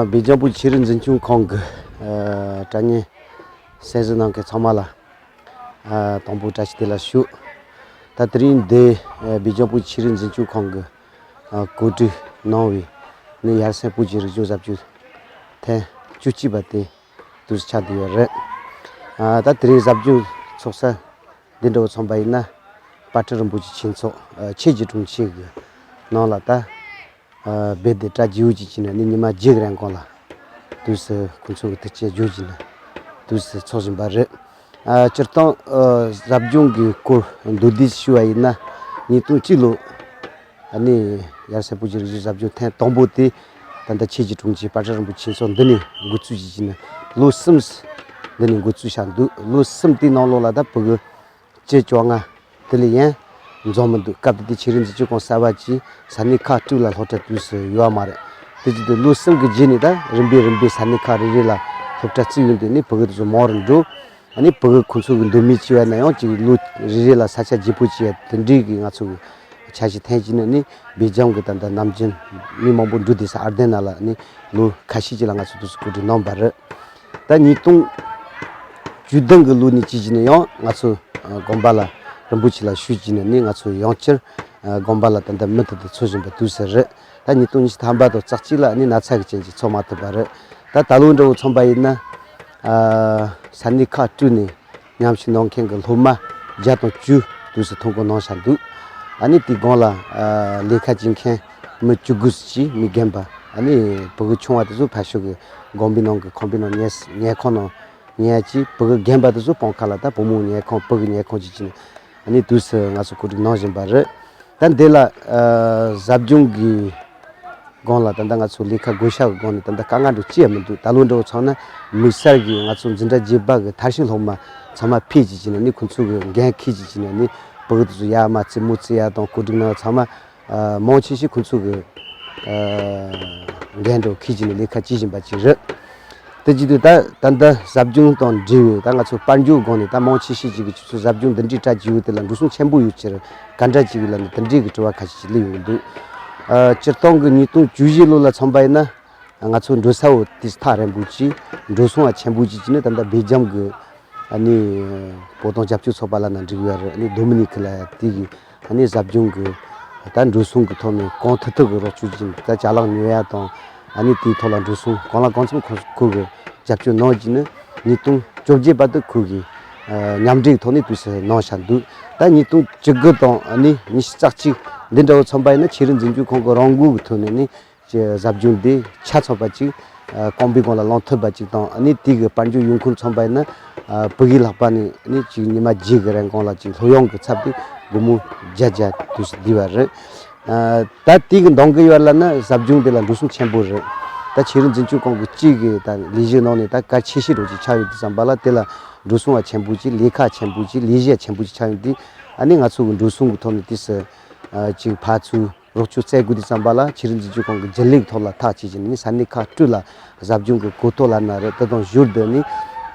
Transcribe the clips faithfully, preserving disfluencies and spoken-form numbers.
སྦེལ་ཇམ་བོད་ཀྱི་ཆོས་རིག་འཛིན་སྐྱོང་ཁང་གི་ཨ་དྲ་བརྙན་གསན་གཟིགས་གནང་མཁན་ཚང་མ་ལ་ཨ་དང་པོ་བཀྲ་ཤིས་བདེ་ལེགས་ཞུ། ད་དེ་རིང་འདི་ཨ་སྦེལ་ཇམ་བོད་ཀྱི་ཆོས་རིག་འཛིན་སྐྱོང་ཁང་གི་ཨ་གོ་སྒྲིག་གནང་བའི་ནི་ཡར་སེང་བོད་ཀྱི་རིག་གཞུང་གཟབ་རྒྱུན་ཐེངས་བཅུ་གཅིག་པ་དེ་དུས་སུ་ཆགས་བསྡད་ཡོད་རེད། ཨ་ད་དེ་རིང་གཟབ་རྒྱུན་ཚོགས་ས་འདི་འདྲ་བོ་ཚོམ་པ་ཡིན་ན། དཔལ་སྤྲུལ་རིན་པོ་ཆེ་མཁྱེན་ཚོགས་ཨ་ཆོས་ཀྱི་དྲུང་ཆེ་གི་ནང་ལ་ད་ཨ་སྦས་དེ་གྲ་རྒྱས་པོ་ཅིག་བྱས་ནས་ནི་ཉི་མ་བརྒྱད་ཀྱི་རིང་གོང་ལ་དུས་སུ་ཁོང་ཚོ་གི་ཐུགས་རྗེ་བརྗོད་བྱས་ནས་དུས་སུ་ཚོགས་བཞིན་པ་རེད། ཨ་སྤྱིར་བཏང་ཨ་གཟབ་རྒྱུན་གྱི་སྐོར་མདོར་བསྡུས་ཞུ་བ་ཡིན་ན། ཉིས་སྟོང་གཅིག་ལོ་ཨ་ནི་ཡར་སེང་བོད་ཀྱི་རིག་གཞུང་གཟབ་རྒྱུན་ཐེངས་དང་པོ་དེ་ད་ལྟ་ཆོས་ཀྱི་དྲུང་ཆེ་དཔལ་སྤྲུལ་རིན་པོ་ཆེ་མཁྱེན་ཚོགས་འདི་ནས་འགོ་བཙུགས་བྱས་བྱས་ནས་ལོ་གསུམ་འདི་ནས་འགོ་བཙུགས་བཞག་འདུག་ལོ་གསུམ་དེའི་ནང་ལོགས་ལ་ད་བོད་གི་བཅུ་བཅོ་ལྔ་དེ་ལས་ཡང་འཛོམས་མི་འདུག་སྐབས་དེ་དུས་ཆོས་རིག་འཛིན་སྐྱོང་ཁང་གསར་པ་ཅིག་ས་གནས་ཁག་དྲུག་ལ་སློབ་གྲྭ་དུས་སུ་ཡོད་པ་མ་རེད། དེ་བཞིན་དུ་ལོ་གསུམ་གྱི་རྗེས་ནས་ད་རིམ་པས་རིམ་པས་ས་གནས་ཁག་རེ་རེ་ལ་སློབ་གྲྭ་བཙུགས་ཡོང་དུས་ནི་བོད་གི་དུས་སུ་མང་རུ་འགྲོ། ཨ་ནི་བོད་གི་ཁོང་ཚོ་གི་འདོད་མོས་བྱས་པ་ན་ཡང་ཅིག་ལོ་རེ་རེ་ལ་ས་ཆ་བརྗེ་པོ་བྱས་དེ་འདྲའི་གི་ང་ཚོ་གི་འཆར་གཞི་འཐེན་བྱས་ནས་ནི་སྦེལ་ཇམ་གི་ད་ལྟ་ནམ་རྒྱུན་མི་མང་པོ་འགྲོ་བསྡད་ས་ཨར་དན་ན་ལ་ནི་ལོ་ཁ་ཤས་ཅིག་ལ་ང་ཚོ་དུས་སུ་གོ་སྒྲིག་གནང་བ་རེད། ད་ཉིས་སྟོང་བཅུ་བདུན་གི་ལོ་ནས་བྱས་བྱས་ནས་ཡང་ང་ཚོ་ཨ་དགོན་པ་ལ་རིན་པོ་ཆེ་ལ་ཞུས་བྱས་ནས་ནི་ང་ཚོ་ཡང་བསྐྱར་ཨ་དགོན་པ་ལ་ད་ལྟ་མུ་མཐུད་དུ་འཚོགས་བཞིན་པ་དུས་སུ་རེད། ད་ཉིས་སྟོང་ཉི་ཤུ་ཐམ་པ་དང་རྩ་གཅིག་ལ་ནི་ན་ཚ་གི་རྐྱེན་གྱིས་འཚོགས་མ་ཐུབ་པ་རེད། ད་ད་ལོ་འདྲ་བོ་ཚོམ་པ་ཡིན་ན་ཨ་ས་གནས་ཁག་དྲུག་ནས་མཉམ་ཞུགས་གནང་མཁན་གྱི་སློབ་མ་བརྒྱ་དང་བཅུ་དུས་སུ་ཐོ་འགོད་གནང་བཞག་འདུག་ཨ་ནི་དེའི་སྒང་ལ་ཨ་ལས་ཀ་བྱེད་མཁན་མི་བཅུ་དགུ་ཙམ་ཅིག་མི་རྒན་པ། ཨ་ནི་བོད་གི་ཆུང་བ་དེ་ཚོ་ཕར་ཕྱོགས་ཀྱི་དགོན་པའི་ནང་གི་ཁང་པའི་ནང་ཉལ་ཉལ་ཁང་ནང་ཉལ་ཡ་ཅིག་བོད་གི་རྒན་པ་དེ་ཚོ་སྤང་ཁ་ལ་ད་བུ་མོ་ཉལ་ཁང་བུ་གི་ཉལ་ཁང་ཅིག་བྱས་ནས་ཨ་ནི་དུས་སུ་ང་ཚོ་གོ་སྒྲིག་གནང་བཞིན་པ་རེད། ད་འདི་ལ་ཨ་གཟབ་སྦྱོང་གི་སྒང་ལ་ད་ལྟ་ང་ཚོ་ལས་ཀ་བགོ་བཤའ་གི་སྒང་ནས་ད་ལྟ་དཀའ་ངལ་འདྲ་ཅི་ཡང་མི་འདུག་ད་ལོ་འདྲ་བོ་ཚང་ན་དམིགས་བསལ་གྱི་ང་ཚོ་འཛིན་གྲྭ་བརྒྱད་པ་གི་མཐར་ཕྱིན་སློབ་མ་ཚང་མ་ཕེབས་བྱས་བྱས་ནས་ནི་ཁོང་ཚོ་གི་འགན་འཁྱེར་བྱས་བྱས་ནས་ནི་བོད་གི་དུས་སུ་ཡར་མར་རྩེད་མོ་རྩེ་ཡ་དང་གོ་སྒྲིག་གནང་ཚང་མ་ཨ་མང་ཆེ་ཤོས་ཁོང་ཚོ་གི་ཨ་འགན་འདྲ་བོ་འཁྱེར་བྱས་ནས་ལས་ཀ་བྱེད་བཞིན་པ་ཅིག་རེད། དེ་བྱེད་དུས་ད་ད་ལྟ་གཟབ་སྦྱོང་དང་འབྲེལ་བའི་ད་ང་ཚོ་དཔལ་འབྱོར་སྒང་ནས་ད་མང་ཆེ་ཤོས་ཅིག་གིས་ཁྱོད་ཚོ་གཟབ་སྦྱོང་འདི་འདྲའི་གྲ་རྒྱས་པོ་དེ་ལ་འགྲོ་སོང་ཆེན་པོ་ཡོད་ཀྱི་རེད་ག་འདྲ་ཅིག་ལ་ནི་དེ་འདྲའི་གི་དྲི་བ་ཁ་ཤས་ཅིག་སླེབས་ཡོང་གི་འདུག་ཨ་སྤྱིར་བཏང་གི་ཉིས་སྟོང་བཅུ་བཞི་ལོ་ལ་མཚོན་པ་ཡིན་ན་ང་ཚོ་འགྲོ་ས་བོ་དེ་ཐག་རིང་པོ་ཅིག་འགྲོ་སོང་ཡང་ཆེན་པོ་ཅིག་བྱས་ནས་ད་ལྟ་སྦེལ་ཇམ་གི་ཨ་ནི་བོད་དོན་རྒྱབ་སྐྱོར་ཚོགས་པ་ལབ་ན་འགྲིག་ཡོད་རེད། ཨ་ནི་ཌོ་མི་ནི་ཀི་ལབ་ཡ་དེ་གི་ཨ་ནི་གཟབ་སྦྱོང་གི་ད་འགྲོ་སོང་གི་ཐོག་ནས་གང་ཐུབ་ཐུབ་གི་རོགས་སྐྱོར་བྱས་ནས་ད་ཅ་ལག་ཉོ་ཡ་དང་ཨ་ནི་དེའི་ཐོག་ལ་འགྲོ་སོང་གང་ལ་གང་འཚམ་ཁོ་ཁོ་གི་རྒྱབ་སྐྱོར་གནང་བྱས་ནས་ཉིས་སྟོང་བཅོ་བརྒྱད་བར་དུ་ཁོ་གི་ཨ་མཉམ་འབྲེལ་གི་ཐོག་ནས་དུས་སུ་གནང་བཞག་འདུག་ད་ཉིས་སྟོང་བཅུ་དགུ་དང་ཨ་ནི་ཉི་ཤུ་རྩ་གཅིག་འདི་འདྲ་བོ་མཚོན་པ་ཡིན་ན་ཆོས་རིག་འཛིན་སྐྱོང་ཁང་གི་རང་འགུལ་གི་ཐོག་ནས་ནི་ཀྱི་གཟབ་སྦྱོང་འདི་ཆ་ཚང་པ་ཅིག་ཨ་རྐང་པའི་སྒང་ལ་ལངས་ཐུབ་པ་ཅིག་དང་ཨ་ནི་དེ་གི་དཔལ་འབྱོར་ཡོང་ཁུངས་མཚོན་པ་ཡིན་ན་ཨ་བུ་གི་ལྷག་པ་ནས་ཨ་ནི་ཅིག་ཉི་མ་བརྒྱད་ཀྱི་རིང་གོང་ལ་ཅིག་སློབ་ཡོན་གི་ཚབ་ཏུ་སྒོར་མོ་བརྒྱ་བརྒྱ་དུས་སུ་བསྡུས་པ་རེད། ཨ་ད་དེ་གི་འདང་གི་ཡོད་ལ་ན་གཟབ་སྦྱོང་དེ་ལ་འགྲོ་སོང་ཆེན་པོ་རེད། ད་ཆོས་རིག་འཛིན་སྐྱོང་ཁང་གི་གཅིག་གི་ད་ལས་གཞི་ནང་ནས་ད་གལ་ཆེ་ཤོས་འདྲ་ཅིག་ཆགས་ཡོད་དུས་ཙམ་པ་ལ་དེ་ལ་འགྲོ་སོང་བ་ཆེན་པོ་ཅིག་ལས་ཀ་ཆེན་པོ་ཅིག་ལས་གཞི་ཆེན་པོ་ཅིག་ཆགས་ཡོད་དུས་ཨ་ནི་ང་ཚོ་གི་འགྲོ་སོང་གི་ཐོག་ནས་དུས་སུ་ཨ་ཅིག་ཕར་ཚུར་རོགས་སྐྱོར་བཙལ་དགོས་དུས་ཙམ་པ་ལ་ཆོས་རིག་འཛིན་སྐྱོང་ཁང་གི་རྒྱུན་ལས་ཐོག་ལ་ཐག་བཅད་བྱས་ནས་ས་གནས་ཁག་དྲུག་ལ་གཟབ་སྦྱོང་གི་གོ་རྟོགས་ལབ་ན་རེད། དེ་དང་ཞོར་དུ་ནི་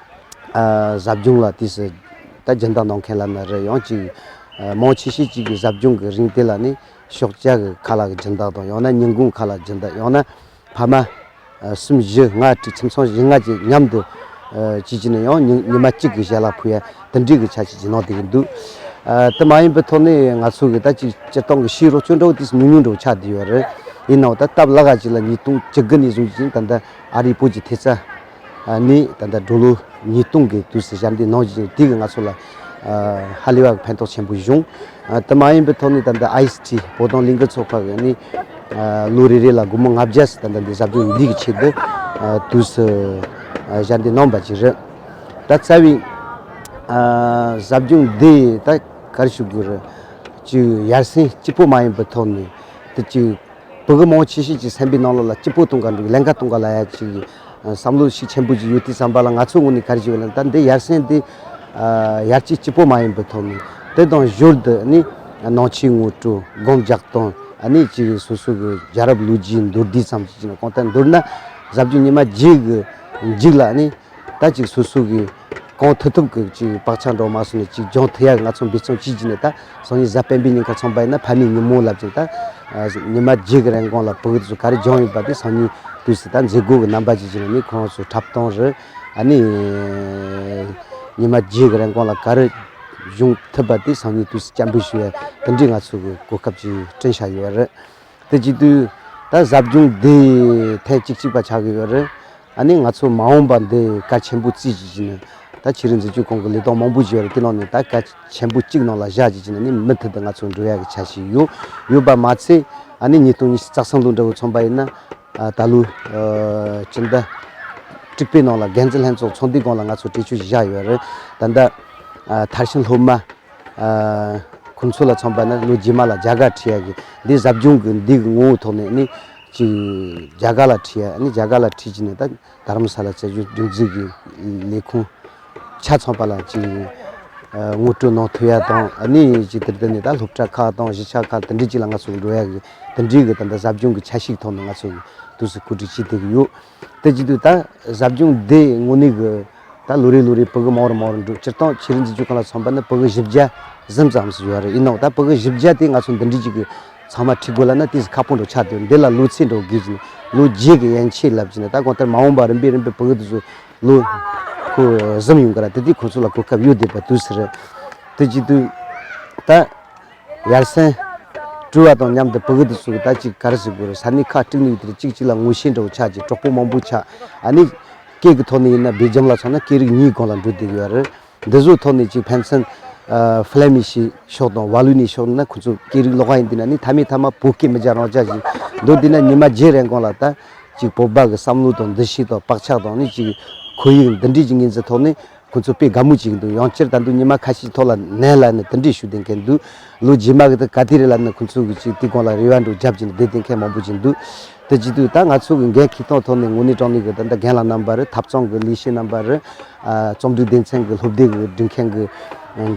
ཨ་གཟབ་སྦྱོང་ལ་དུས་སུ་ད་སྦྱིན་བདག་གནང་མཁན་ལབ་ན་རེད། ཡང་ཅིག་ཨ་མང་ཆེ་ཤོས་ཅིག་གི་གཟབ་སྦྱོང་གི་རིང་དེ་ལ་ནི་ཤོག་བྱ་གི་ཁ་ལག་གི་སྦྱིན་བདག་དང་ཡང་ན་ཉིན་གུང་ཁ་ལག་སྦྱིན་བདག་ཡང་ན་ཕ་མ་ཨ་གསུམ་བཞི་ལྔ་དྲུག་ཁྱིམ་ཚང་བཞི་ལྔ་ཅིག་མཉམ་དུ་ཨ་བྱེད་ཀྱི་ནས་ཡང་ཉི་ཉི་མ་གཅིག་གི་ཞལ་ལག་ཕུལ་ཡ་དེ་འདྲའི་གི་ཆ་ཞིག་ཅིག་གནང་བསྡད་ཀྱི་འདུག་ཨ་དེ་མ་ཡིན་པའི་ཐོག་ནས་ང་ཚོ་གི་ད་ཅིག་སྤྱིར་བཏང་གི་ཕྱིའི་རོགས་སྐྱོར་འདྲ་བོ་དེ་ཉུང་ཉུང་འདྲ་བོ་ཆགས་བསྡད་ཡོད་རེད། ཡིན་ནའང་ད་སྟབས་ལེགས་ཅིག་ལ་ཉིས་སྟོང་བཅུ་དགུ་ནས་བཟུང་ཅིག་ད་ལྟ་ཨ་རིའི་བོད་ཀྱི་ཐེབས་རྩ་ནས་ད་ལྟ་ཌོ་ལར་ཉིས་སྟོང་གི་དུས་སུ་ཞལ་འདེབས་གནང་བཞིན་དེ་གི་ང་ཚོ་ལ་ཨ་ཧ་ལས་པ་གི་ཕན་ཐོགས་ཆེན་པོ་བྱུང་། ཨ་དེ་མ་ཡིན་པའི་ཐོག་ནས་ད་ལྟ་ཨའི་ཨེསི་ཊི་བོད་དོན་ལས་འགུལ་ཚོགས་པ་གི་ནི་ཨ་ལོ་རེ་རེ་ལ་སྒོར་མོ་ལྔ་བརྒྱ་ཙམ་ད་ལྟ་འདི་གཟབ་སྦྱོང་འདི་གི་ཆེད་དུ་ཨ་དུས་སུ་ཨ་ཞལ་འདེབས་གནང་བ་ཅིག་རེད། ད་རྩ་བའི་ཨ་གཟབ་སྦྱོང་འདི་ད་ག་རེ་ཞུ་དགོས་རེད། ཅིག་ཡར་སེང་སྐྱིད་པོ་མ་ཡིན་པའི་ཐོག་ནས་དེ་ཅིག་བོད་གི་མང་ཆེ་ཤོས་ཀྱི་སེམས་པའི་ནང་ལོགས་ལ་སྐྱིད་པོ་གཏོང་ག་འགྲོ་གི་ལན་ཁ་གཏོང་ག་ལབ་ཡ་ཅིག་བསམ་བློ་ཤུགས་ཆེན་པོ་ཅིག་ཡོད་དུས་ཙམ་པ་ལ་ང་ཚོ་ངོས་ནས་ག་རེ་ཞུ་བ་ལ་ད་འདི་ཡར་སེང་འདི་ཨ་ཡར་རྒྱས་སྐྱིད་པོ་མ་ཡིན་པའི་ཐོག་ནས་དེ་དང་ཞོར་དུ་ནི་ནང་ཆོས་ངོ་སྤྲོད་སྒོམ་རྒྱག་སྟངས་ཨ་ནི་ཅིག་སོ་སོ་གི་རྒྱལ་རབས་ལོ་རྒྱུས་མདོར་བསྡུས་ཙམ་ཅིག་ཅིག་ནས་གང་ལྟར་མདོར་ན་གཟབ་སྦྱོང་ཉི་མ་བརྒྱད་གི་མཇུག་ལ་ནི་ད་ཅིག་སོ་སོ་གི་གང་ཐུབ་ཐུབ་ཀྱི་ཅིག་བག་ཆགས་འདྲ་བོ་མ་སོང་ནས་ཅིག་སྦྱོང་ཐུབ་ཡག་ང་ཚོ་འབད་བརྩོན་བྱེད་ཀྱི་ནས་ད་སང་ཉིན་གཟའ་སྤེན་པའི་ཉིན་ཁ་མཚོན་པ་ཡིན་ན་ཕ་མའི་ཉིན་མོ་ལབ་ཅིག་ད་ ཉི་མ་བརྒྱད་ཀྱི་རིང་གོང་ལ་ཕྲུ་གུ་ཚོ་ག་རེ་སྦྱངས་ཡོད་པ་དེ་སང་ཉིན་དུས་སུ་ད་མཛད་སྒོ་གི་རྣམ་པ་ཅིག་བྱས་ནས་ནི་ཁོང་ཚོ་འཁྲབ་སྟོན་རེད། ཨ་ནི་ཉི་མ་བརྒྱད་ཀྱི་རིང་གོང་ལ་ག་རེ་སྦྱོང་ཐུབ་པ་དེ་སང་ཉིན་དུས་སུ་སྤྱན་འབུལ་ཞུ་ཡ་དེ་འདྲའི་ང་ཚོ་གི་གོ་སྐབས་ཅིག་བསྐྲུན་བཞག་ཡོད་རེད། དེ་བྱེད་དུས་ད་ཟབ་སྦྱོང་འདི་ཐེངས་གཅིག་གཅིག་པ་ཆགས་ཀྱི་ཡོད་རེད། ཨ་ནི་ང་ཚོ་མ་འོངས་པ་འདི་གལ་ཆེན་པོ་བརྩིས་བྱས་ནས་ད་ཆོས་རིག་འཛིན་སྐྱོང་ཁང་གི་ལས་དོན་མང་པོ་ཞིག་ཡོད་རེད། དེ་ནང་ནས་ད་གལ་ཆེན་པོ་གཅིག་ནང་ལ་བཞག་བྱས་ནས་ནི་མུ་མཐུད་དུ་ང་ཚོ་འགྲོ་ཡ་གི་འཆར་གཞི་ཡོད། ཡོད་པ་མ་ཚད་ཨ་ནི་ཉིས་སྟོང་ཉི་ཤུ་རྩ་གསུམ་ལོ་འདྲ་བོ་མཚོན་པ་ཡིན་ན་ཨ་ད་ལོ་ཨ་སྤྱི་ཟླ་དྲུག་པའི་ནང་ལ་འགན་འཛིན་ལྷན་ཚོགས་ཚོགས་འདུའི་སྒང་ལ་ང་ཚོ་གྲོས་ཆོད་བཞག་ཡོད་རེད། ད་ལྟ་ཨ་མཐར་ཕྱིན་སློབ་མ་ཨ་ཁོང་ཚོ་ལ་མཚོན་པ་ན་ལོ་རྗེས་མ་ལ་རྒྱ་གར་ཁྲིད་ཡ་གི་འདི་ཟབ་སྦྱོང་གི་འདི་གི་ངོ་བོ་ཐོག་ནས་ནི་ཅིག་རྒྱ་གར་ལ་ཁྲིད་ཡ་ནི་རྒྱ་གར་ལ་ཁྲིད་ཀྱི་ནི་ད་དྷ་རམ་ས་ལ་བཙན་བྱོལ་སྒྲིག་འཛུགས་ཀྱི་ལས་ཁུངས་ཆ་ཚང་པ་ལ་ཅིག་ཨ་ངོ་སྤྲོད་གནང་ཐུབ་ཡ་དང་ཨ་ནི་ཅིག་དེར་བརྟེན་ནས་ད་སློབ་གྲྭ་ཁག་དང་གཞིས་ཆགས་ཁག་དེ་འདྲའི་ཅིག་ལ་ང་ཚོ་འགྲོ་ཡ་གི་དེ་འདྲའི་གི་ད་ལྟ་ཟབ་སྦྱོང་གི་འཆར་གཞིའི་ཐོག་ནས་ང་ཚོ་གི་དུས་སུ་གོ་སྒྲིག་བྱེད་བསྡད་ཀྱི་ཡོད། དེ་བྱེད་དུས་ད་ཟབ་སྦྱོང་འདི་དངོས་གནས་གི་ད་ལོ་རེ་ལོ་རེ་ཕྲུ་གུ་མང་རུ་མང་རུ་འགྲོ། སྤྱིར་བཏང་ཆོས་རིག་འཛིན་སྐྱོང་ཁང་ལ་མཚོན་པ་ན་ཕྲུ་གུ་བཞི་བརྒྱ་ཟིན་ཙམ་ཞིག་ཡོད་རེད། ཡིན་ནའང་ད་ཕྲུ་གུ་བཞི་བརྒྱ་དེ་ང་ཚོ་འདི་འདྲའི་ཅིག་གི་ཚང་མ་ཁྲིད་དགོས་ལབ་ན་དེ་ཁག་པོ་འགྲོ་ཆགས་འདུག་འདི་ལ་ལོ་ཚད་འགྲོ་དགོས་ཀྱི་ནི་ལོ་རྗེས་ཀྱི་ཡན་ཆད་ལབ་ཀྱི་ནི་ད་གང་ལྟར་མ་འོངས་པ་རིམ་པས་རིམ་པས་ཕྲུ་གུ་དེ་ཚོ་ལོ་ཁོ་ཟིན་ཡོང་གི་ར། དེ་དུས་ཁོ་ཚོ་ལ་གོ་སྐབས་ཡོད་བསྡད་པ་དུས་སུ་རེད། དེ་བྱེད་དུས་ད་ཡར་སེང་སྤྲུལ་བ་དང་མཉམ་དུ་ཕྲུ་གུ་དེ་ཚོ་གི་ད་ཅིག་ག་རེ་ཟེར་དགོས་རེད། ས་གནས་ཁག་དཀྲུག་ནས་ཡོད་དེ་གཅིག་གཅིག་ལ་ངོ་ཤེས་འདྲ་བོ་ཆགས་ཀྱི་གྲོགས་པོ་མང་པོ་ཆགས། ཨ་ནི་སྐད་ཀྱི་ཐོག་ནས་ཡིན་ན་སྦེལ་ཇམ་ལ་སོང་ན་སྐད་རིགས་གཉིས་སྒང་ལ་འགྲོ་བསྡད་ཀྱི་ཡོད་རེད། འདི་ཚོའི་ཐོག་ནས་ཅིག་ཕན་ཚུན་ཨ་ཧྥི་ལེ་མི་ཤི་ཕྱོགས་དང་ཝ་ལུ་ནི་ཕྱོགས་ན་ཁོ་ཚོ་སྐད་རིགས་ལོགས་ཀ་ཡིན་དུས་ན་ནི་མཐའ་མའི་མཐའ་མ་བོད་སྐད་མི་སྦྱང་རང་ཅག་ཞིག་འདུག་དུས་ན་ཉི་མ་བརྒྱད་རིང་གོང་ལ་ད་ཅིག་བོད་པ་གི་བསམ་བློ་དང་འདུ་ཤེས་དང་བག་ཆགས་དང་ནི་ཅིག་ཁོར་ཡུག་འདི་འདྲའི་ཅིག་ངོས་འཛིན་ཐོག་ནས་ཁོ་ཚོ་དཔེ་དགའ་མོས་བྱེད་ཀྱི་འདུག་ཡང་སྤྱིར་ད་དུང་ཉི་མ་ཁ་ཤས་ཐོག་ལ་ནན་ལ་ནི་དེ་འདྲའི་ཞུ་བསྡད་མཁན་འདུག་ལོ་རྗེས་མ་གི་ད་ག་དུས་རེད་ལབ་ན་ཁོ་ཚོ་གི་ཅིག་དེ་སྒང་ལ་རེ་བ་འགྲོ་རྒྱབ་ཀྱིན་བསྡད་བསྡད་མཁན་མང་པོ་ཅིག་འདུག་དེ་བྱེད་དུས་ད་ང་ཚོ་གི་འགན་འཁྱེར་སྟངས་ཐོག་ནས་དངོས་གནས་དྲང་གནས་གི་ད་ལྟ་རྒན་ལགས་རྣམ་པ་རེད། ཐབ་ཚང་གི་ལས་བྱེད་རྣམ་པ་རེད། ཨ་རྩོམ་སྒྲིག་སྡེ་ཚན་གི་སློབ་སྡེ་གི་སྒྲིག་མཁན་གི་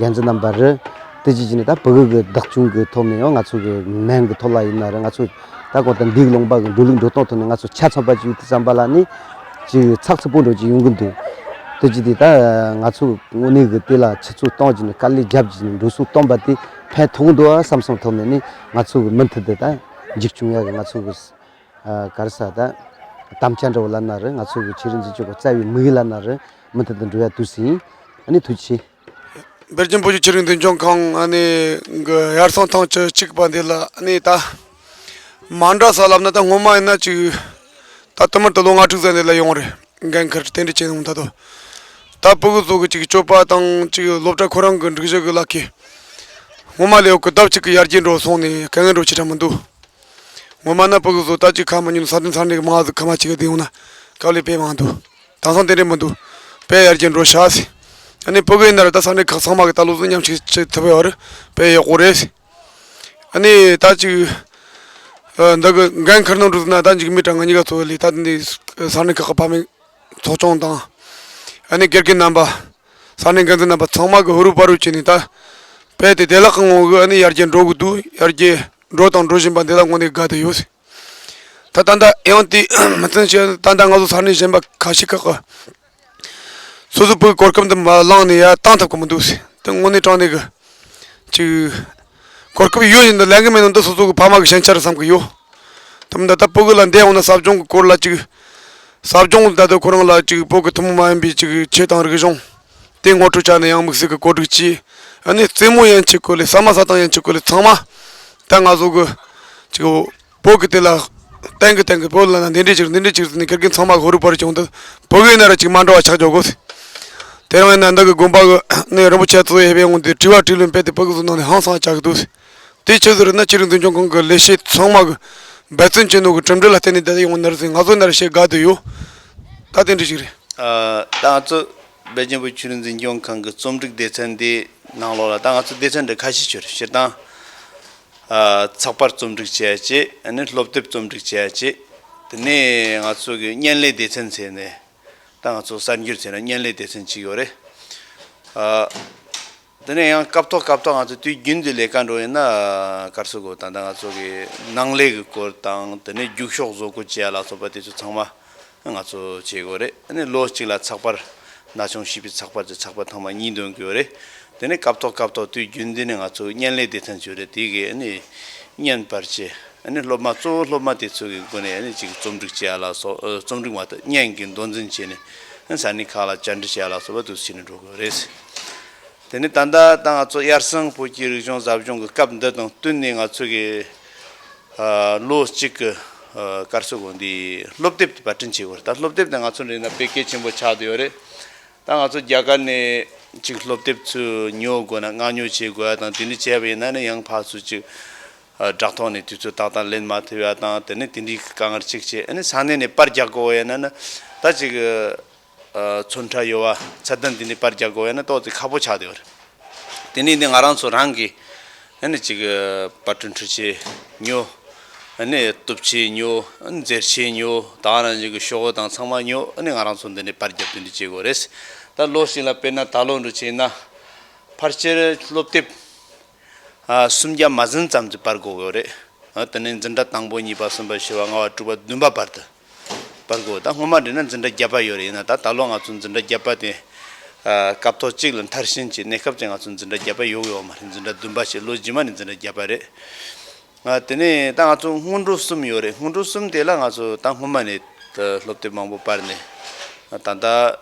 འགན་འཛིན་རྣམ་པ་རེད། དེ་བྱེད་ཀྱིན་ད་ཕྲུ་གུ་གི་བདག་སྐྱོང་གི་ཐོག་ནས་ཡང་ང་ཚོ་གི་ནན་གི་ཐོག་ལ་ཡིན་ན་རེད། ང་ཚོ་ད་གོང་དུ་འདི་གི་ལུང་པ་གི་འགྲོ་ལུགས་འགྲོ་སྟངས་ཐོག་ནས་ང་ཚོ་ཆ་ཚང་པ་ཅིག་ཡོད་དུས་ཙམ་པ་ལ་ནི་ཅིག་ཚགས་ཚུད་པོ་འགྲོ་ཅིག་ཡོང་གི་འདུག་དེ་བྱེད་དུས་ད་ང་ཚོ་དངོས་གནས་གི་དེ་ལ་ཆུ་ཚོད་གཏོང་བྱས་ནས་དཀའ་ལས་རྒྱབ་བྱས་ནས་འགྲོ་སོང་བཏོན་པ་དེ་ཕན་ཐོགས་འདུག་ཨ་བསམ་བསམ་ཐོག་ནས་ནི་ང་ཚོ་གི་མུ་མཐུད་དེ་ད་འཇིགས་སྐྱོང་ཡག་གི་ང་ཚོ་གི་ཨ་ག་རེ་ཟེར་ད་དམ་བཅའ་འདྲ་བོ་ལབ་ན་རེད། ང་ཚོ་གི་ཆོས་རིག་འཛིན་སྐྱོང་གི་རྩ་བའི་དམིགས་ཡུལ་ལབ་ན་རེད། མུ་མཐུད་དུ་འགྲོ་ཡ་དུས་སུ་ཡིན། ཨ་ནི་ཐུགས་རྗེ་ཆེ། སྦེལ་ཇམ་བོད་ཀྱི་ཆོས་རིག་མདུན་སྐྱོང་ཁང་ཨ་ནི་གི་ཡར་སང་ཐེངས་བཅུ་གཅིག་པ་འདི་ལ་ཨ་ནི་ད་མ་འདྲ་ས་ལབ་ན་ད་སྔོན་མ་ཡིན་ན་ཅིག་ད་དུ་མར་དུ་ལོ་ལྔ་དྲུག་ཙམ་འདི་ལ་ཡོང་རེད། འགན་ཁུར་རྟེན་འབྲེལ་བྱས་ནས་ད་དུ་ད་ཕྲུ་གུ་ཚོ་གི་ཅིག་སྤྱོད་པ་དང་ཅིག་སློབ་གྲྭ་ཁོ་རང་གི་སྒྲིག་གཞི་གི་ལག་ཁྱེར་སྔོན་མ་ལས་འོག་གི་ལྡབ་གཅིག་གི་ཡར་རྒྱས་འགྲོ་སོང་ནས་དཀའ་ངལ་འགྲོ་ཆེ་དྲགས་མི་འདུག་སྔོན་མ་ན་ཕྲུ་གུ་ཚོ་ད་ཅིག་ཁ་མ་ཉན་ས་གནས་ས་གནས་མང་ཟིག་ཁ་མ་ཅིག་གི་དེ་ཡོང་ན་དཀའ་ལས་དཔེ་མང་འདུག་དེང་སང་དེ་འདྲས་མི་འདུག་དཔེ་ཡར་རྒྱས་འགྲོ་ཤག་ཟེར། ཨ་ནི་ཕྲུ་གུ་ཡིན་ན་ར་ད་ས་གནས་ཁག་ཚང་མ་གི་ད་ལོ་གསུམ་མཉམ་ཞུགས་བྱེད་ཐུབ་ཡོད་རེད། དཔེ་ཡག་པོ་རེད་ཟེར། ཨ་ནི་ད་ཅིག་ཨ་འདི་གི་འགན་ཁུར་གནང་འགྲོ་ཟེར་ན་ད་འཇིགས་མེད་དྲ་ང་གཉིས་ཀ་ཚོ་ལས་ད་འདི་ས་གནས་ཁག་གི་ཕ་མའི་ཚོགས་ཆུང་དང་། ཨ་ནི་དགེ་རྒན་རྣམ་པ། ས་གནས་འགན་འཛིན་རྣམ་པ་ཚང་མ་གི་ཧུར་པ་རུ་བྱས་ནས་ད། དཔེ་དེ་བདེ་བླག་གི་ངང་གིས་ཨ་ནི་ཡར་རྒྱས་འགྲོ་གི་འདུག་ཡར་རྒྱས་འགྲོ་དང་འགྲོ་བཞིན་པ་འདི་ལ་དངོས་གནས་དགའ་བསྡད་ཡོད། ད་ད་ལྟ་ཡང་དེ་མི་ཚད་ཞེ་ད་ལྟ་ང་ཚོ་ས་གནས་གཞན་པ་ཁ་ཤས་ཁག་གི་སོ་སོ་བོད་གོ་སྐབས་འདི་མ་བླངས་ནས་ཡར་བཏང་ཐུབ་ཀྱི་མི་འདུག་དེ་དངོས་གནས་དྲང་གནས་གི་ཅིག་གོ་སྐབས་ཡོད་བཞིན་དུ་ལེན་གི་མེད་ནོ་འདི་སོ་སོ་གི་ཕ་མ་གི་ཞན་ཆ་རེད་བསམ་གི་ཡོད། དེ་མིན་ད་ལྟ་ཕྲུ་གུ་ལ་འདས་འོང་ན་ཟབ་སྦྱོང་གི་སྐོར་ལ་ཅིག་ཟབ་སྦྱོང་ད་ལྟ་ཁོ་རང་ལ་ཅིག་བོད་ཀྱི་ཐུན་མོང་མ་ཡིན་པའི་ཅིག་ཆོས་དང་རིག་གཞུང་དེ་ངོ་སྤྲོད་བྱས་ནས་ཡང་དམིགས་བསལ་གྱི་གོ་སྒྲིག་བྱས། ཨ་ནི་རྩེད་མོ་ཡན་ཆད་སྐོར་ལས་ཟ་མ་ཟ་སྟངས་ཡན་ཆད་སྐོར་ལས་ཚང་མ་ད་ང་ཚོ་གི་ཅིག་བོད་ཀྱི་དེ་ལ་བསྟན་གི་བསྟན་གི་བོད་ལ་ན་འདི་འདྲས་ཅིག་འདི་འདྲས་ཅིག་ཟེར་ནས་དགེ་རྒན་ཚང་མ་གི་ཧུར་པར་བྱུང་འདུག་བོད་ཀྱི་ན་ར་ཅིག་མ་འགྲོ་བ་ཆགས་འཇོག་གོ། དེ་རིང་ཡིན་ན་འདི་གི་དགོན་པ་གི་ནས་རིན་པོ་ཆེ་གཙོ་བོ་ཡོད་པའི་ངོ་འདི་དྲི་བ་དྲིས་ལན་སྤེལ་ཏེ་ཕྲུ་གུ་ཚོ་ནང་ནས་ཧང་སང་ཆགས་ཀྱི་འདུག་དེ་ཆི་ཟིག་རེད་ན་ཆོས་རིག་འཛིན་སྐྱོང་ཁང་གི་ལས་བྱེད་ཚང་མ་གི་འབད་བརྩོན་བྱེད་ནོ་གི་གྲུབ་འབྲས་ལ་བརྟེན་ནས་ད་ལྟ་ཡོང་ནི་རེད་ཟེར་ང་ཚོ་ནི་ར་བཤད་དགའ་བསྡད་ཡོད། ད་དེ་འདྲ་ཞིག་རེད། ཨ། ད་ང་ཚོ་སྦེལ་ཇམ་བོད་ཆོས་རིག་འཛིན་སྐྱོང་ཁང་གི་རྩོམ་སྒྲིག་སྡེ་ཚན་འདི་ནང་ལོགས་ལ་ད་ང་ཚོ་སྡེ་ཚན་འདི་ཁ་ཤས་ཤིག་ཡོད་རེད། སྤྱིར་བཏང་ཨ་ཚགས་པར་རྩོམ་སྒྲིག་བྱེད་ཡ་བྱས། ཨ་ནི་སློབ་དེབ་རྩོམ་སྒྲིག་བྱེད་ཡ་བྱས། དེ་ནས་ང་ཚོ་གི་བརྙན་ལས་སྡེ་ཚན་ཟེར་ནས། ད་ང་ཚོ་གསར་འགྱུར་ཟེར་ན་བརྙན་ལས་སྡེ་ཚན་གཅིག་ཡོད་རེད། ཨ། དེ་ནས་ཡང་སྐབས་ཐོག་སྐབས་ཐོག་ང་ཚོ་དུས་རྒྱུན་དུ་ལས་ཀ་འགྲོ་ཡིན་ན་ག་རེ་ཟེར་དགོས། ད་ལྟ་ང་ཚོ་གི་ནང་ལས་ཀྱི་སྐོར་དང་དེ་ནས་རྒྱུགས་ཤོག་བཟོ་བཀོད་བྱེད་ཡ་ལ་སོགས་པ་དེ་ཚོ་ཚང་མ་ང་ཚོ་བྱེད་དགོས་རེད། དེ་ནས་ལོ་གཅིག་ལ་ཚགས་པར་ན་ཆུང་བྱིས་པའི་ཚགས་པར་གྱི་ཚགས་པར་ཐེངས་མ་གཉིས་འདོན་གྱི་ཡོད་རེད། དེ་ནས་སྐབས་ཐོག་སྐབས་ཐོག་དུས་རྒྱུན་དུ་ནས་ང་ཚོ་བརྙན་ལས་སྡེ་ཚན་ཡོད་རེད། དེ་གི་ཨ་ནི་བརྙན་པར་ཆས། ཨ་ནི་སློབ་མ་གཙོ་བོ་སློབ་མ་དེ་ཚོ་གི་སྒོ་ནས་ཨ་ནི་ཅིག་རྩོམ་སྒྲིག་བྱེད་ཡ་ལ་སོགས་ཨ་རྩོམ་སྒྲིག་མ་གཏོགས་བརྙན་གྱི་མདོ་འཛིན་བྱས་ནས་ཨ་ས་གནས་ཁག་ལ་བཅར་འདྲི་བྱེད་ཡ་ལ་སོགས་པ་དུ་བྱས་ནས་འགྲོ་དགོས་རེད། དེ་ནས་ད་ལྟ་ད་ང་ཚོ་ཡར་སང་བོད་ཀྱི་རིག་གཞུང་ཟབ་སྦྱོང་གི་སྐབས་འདི་དང་བསྟུན་ནས་ང་ཚོ་གི་ཨ་ལོ་གཅིག་གི་ཨ་ག་རེ་ཟེར་དགོས། འདི་སློབ་དེབ་དེ་པར་སྐྲུན་བྱེད་དགོས་རེད། ད་སློབ་དེབ་དེ་ང་ཚོ་འདི་ན་དཔེ་གལ་ཆེན་པོ་ཆགས་བསྡད་ཡོད་རེད། ད་ང་ཚོ་རྒྱ་གར་ནས་ཅིག་སློབ་དེབ་ཚུར་ཉོ་དགོས་ན་མངགས་ཉོ་བྱེད་དགོས་ཡ་དང་དེ་འདྲ་བྱས་པ་ཡིན་ན་ནི་ཡང་ཕར་ཚུར་ཅིག་ཨ་དྲ་ཐོག་ནས་དུས་ཚོད་ཏག་ཏག་ལེན་མ་ཐུབ་ཡ་དང་དེ་ནས་དེ་འདྲའི་དཀའ་ངལ་ཅིག་བྱས། ཨ་ནི་ས་གནས་ནས་པར་རྒྱག་དགོས་ཡ་ན་ནི་ད་ཅིག་ཨ་ཚོན་ཁྲ་ཡོད་པ་ཚད་ལྡན་དེ་འདྲའི་པར་རྒྱག་དགོས་ཡ་ན་ཏོག་ཙམ་ཁག་པོ་ཆགས་བསྡད་ཡོད་རེད། དེ་ནས་ནི་ང་རང་ཚོ་རང་གིས་ཨ་ནི་ཅིག་པར་སྐྲུན་འཕྲུལ་ཆས་ཉོ། ཨ་ནི་གཏུབ་ཆས་ཉོ། ཨ་ནི་འཛེར་ཆས་ཉོ། ད་ག་ནང་བཞིན་གྱི་ཤོག་བུ་དང་ཚང་མ་ཉོ། ཨ་ནི་ང་རང་ཚོ་འདི་ནས་པར་རྒྱབ་དེ་འདྲ་བྱེད་དགོས་རེད། ད་ལོ་གཅིག་ལ་དཔེར་ན་ད་ལོ་འདྲ་བྱས་ན་ཕལ་ཆེར་སློབ་དེབ་ཨ་སུམ་བརྒྱ་མ་ཟིན་ཙམ་ཅིག་པར་དགོས་ཀྱི་ཡོད་རེད། ཨ་དེ་ནས་འཛིན་གྲྭ་དང་པོ་གཉིས་པ་གསུམ་པ་བཞི་པ་ལྔ་པ་དྲུག་པ་བདུན་པ་བར་དུ་པར་དགོས། ད་སྔོན་མ་འདྲ་ན་འཛིན་གྲྭ་བརྒྱད་པ་ཡོད་རེད། ཡིན་ན་ད་ད་ལོ་ང་ཚོ་འཛིན་གྲྭ་བརྒྱད་པ་དེ་ཨ་སྐབས་ཐོག་གཅིག་ལ་མཐར་ཕྱིན་གྱི་གནས་སྐབས་ཅིག་ང་ཚོ་འཛིན་གྲྭ་བརྒྱད་པ་ཡོད་ཡོད་མ་རེད། འཛིན་གྲྭ་བདུན་པ་བྱས། ལོ་རྗེས་མ་ནས་འཛིན་གྲྭ་བརྒྱད་པ་རེད། ཨ་དེ་ནས་ད་ང་ཚོ་སྔོན་འགྲོ་གསུམ་ཡོད་རེད། སྔོན་འགྲོ་གསུམ་དེ་ལ་ང་ཚོ་ད་སྔོན་མ་ནས་ད་སློབ་དེབ་མང་པོ་པར་ནས་ད་ལྟ་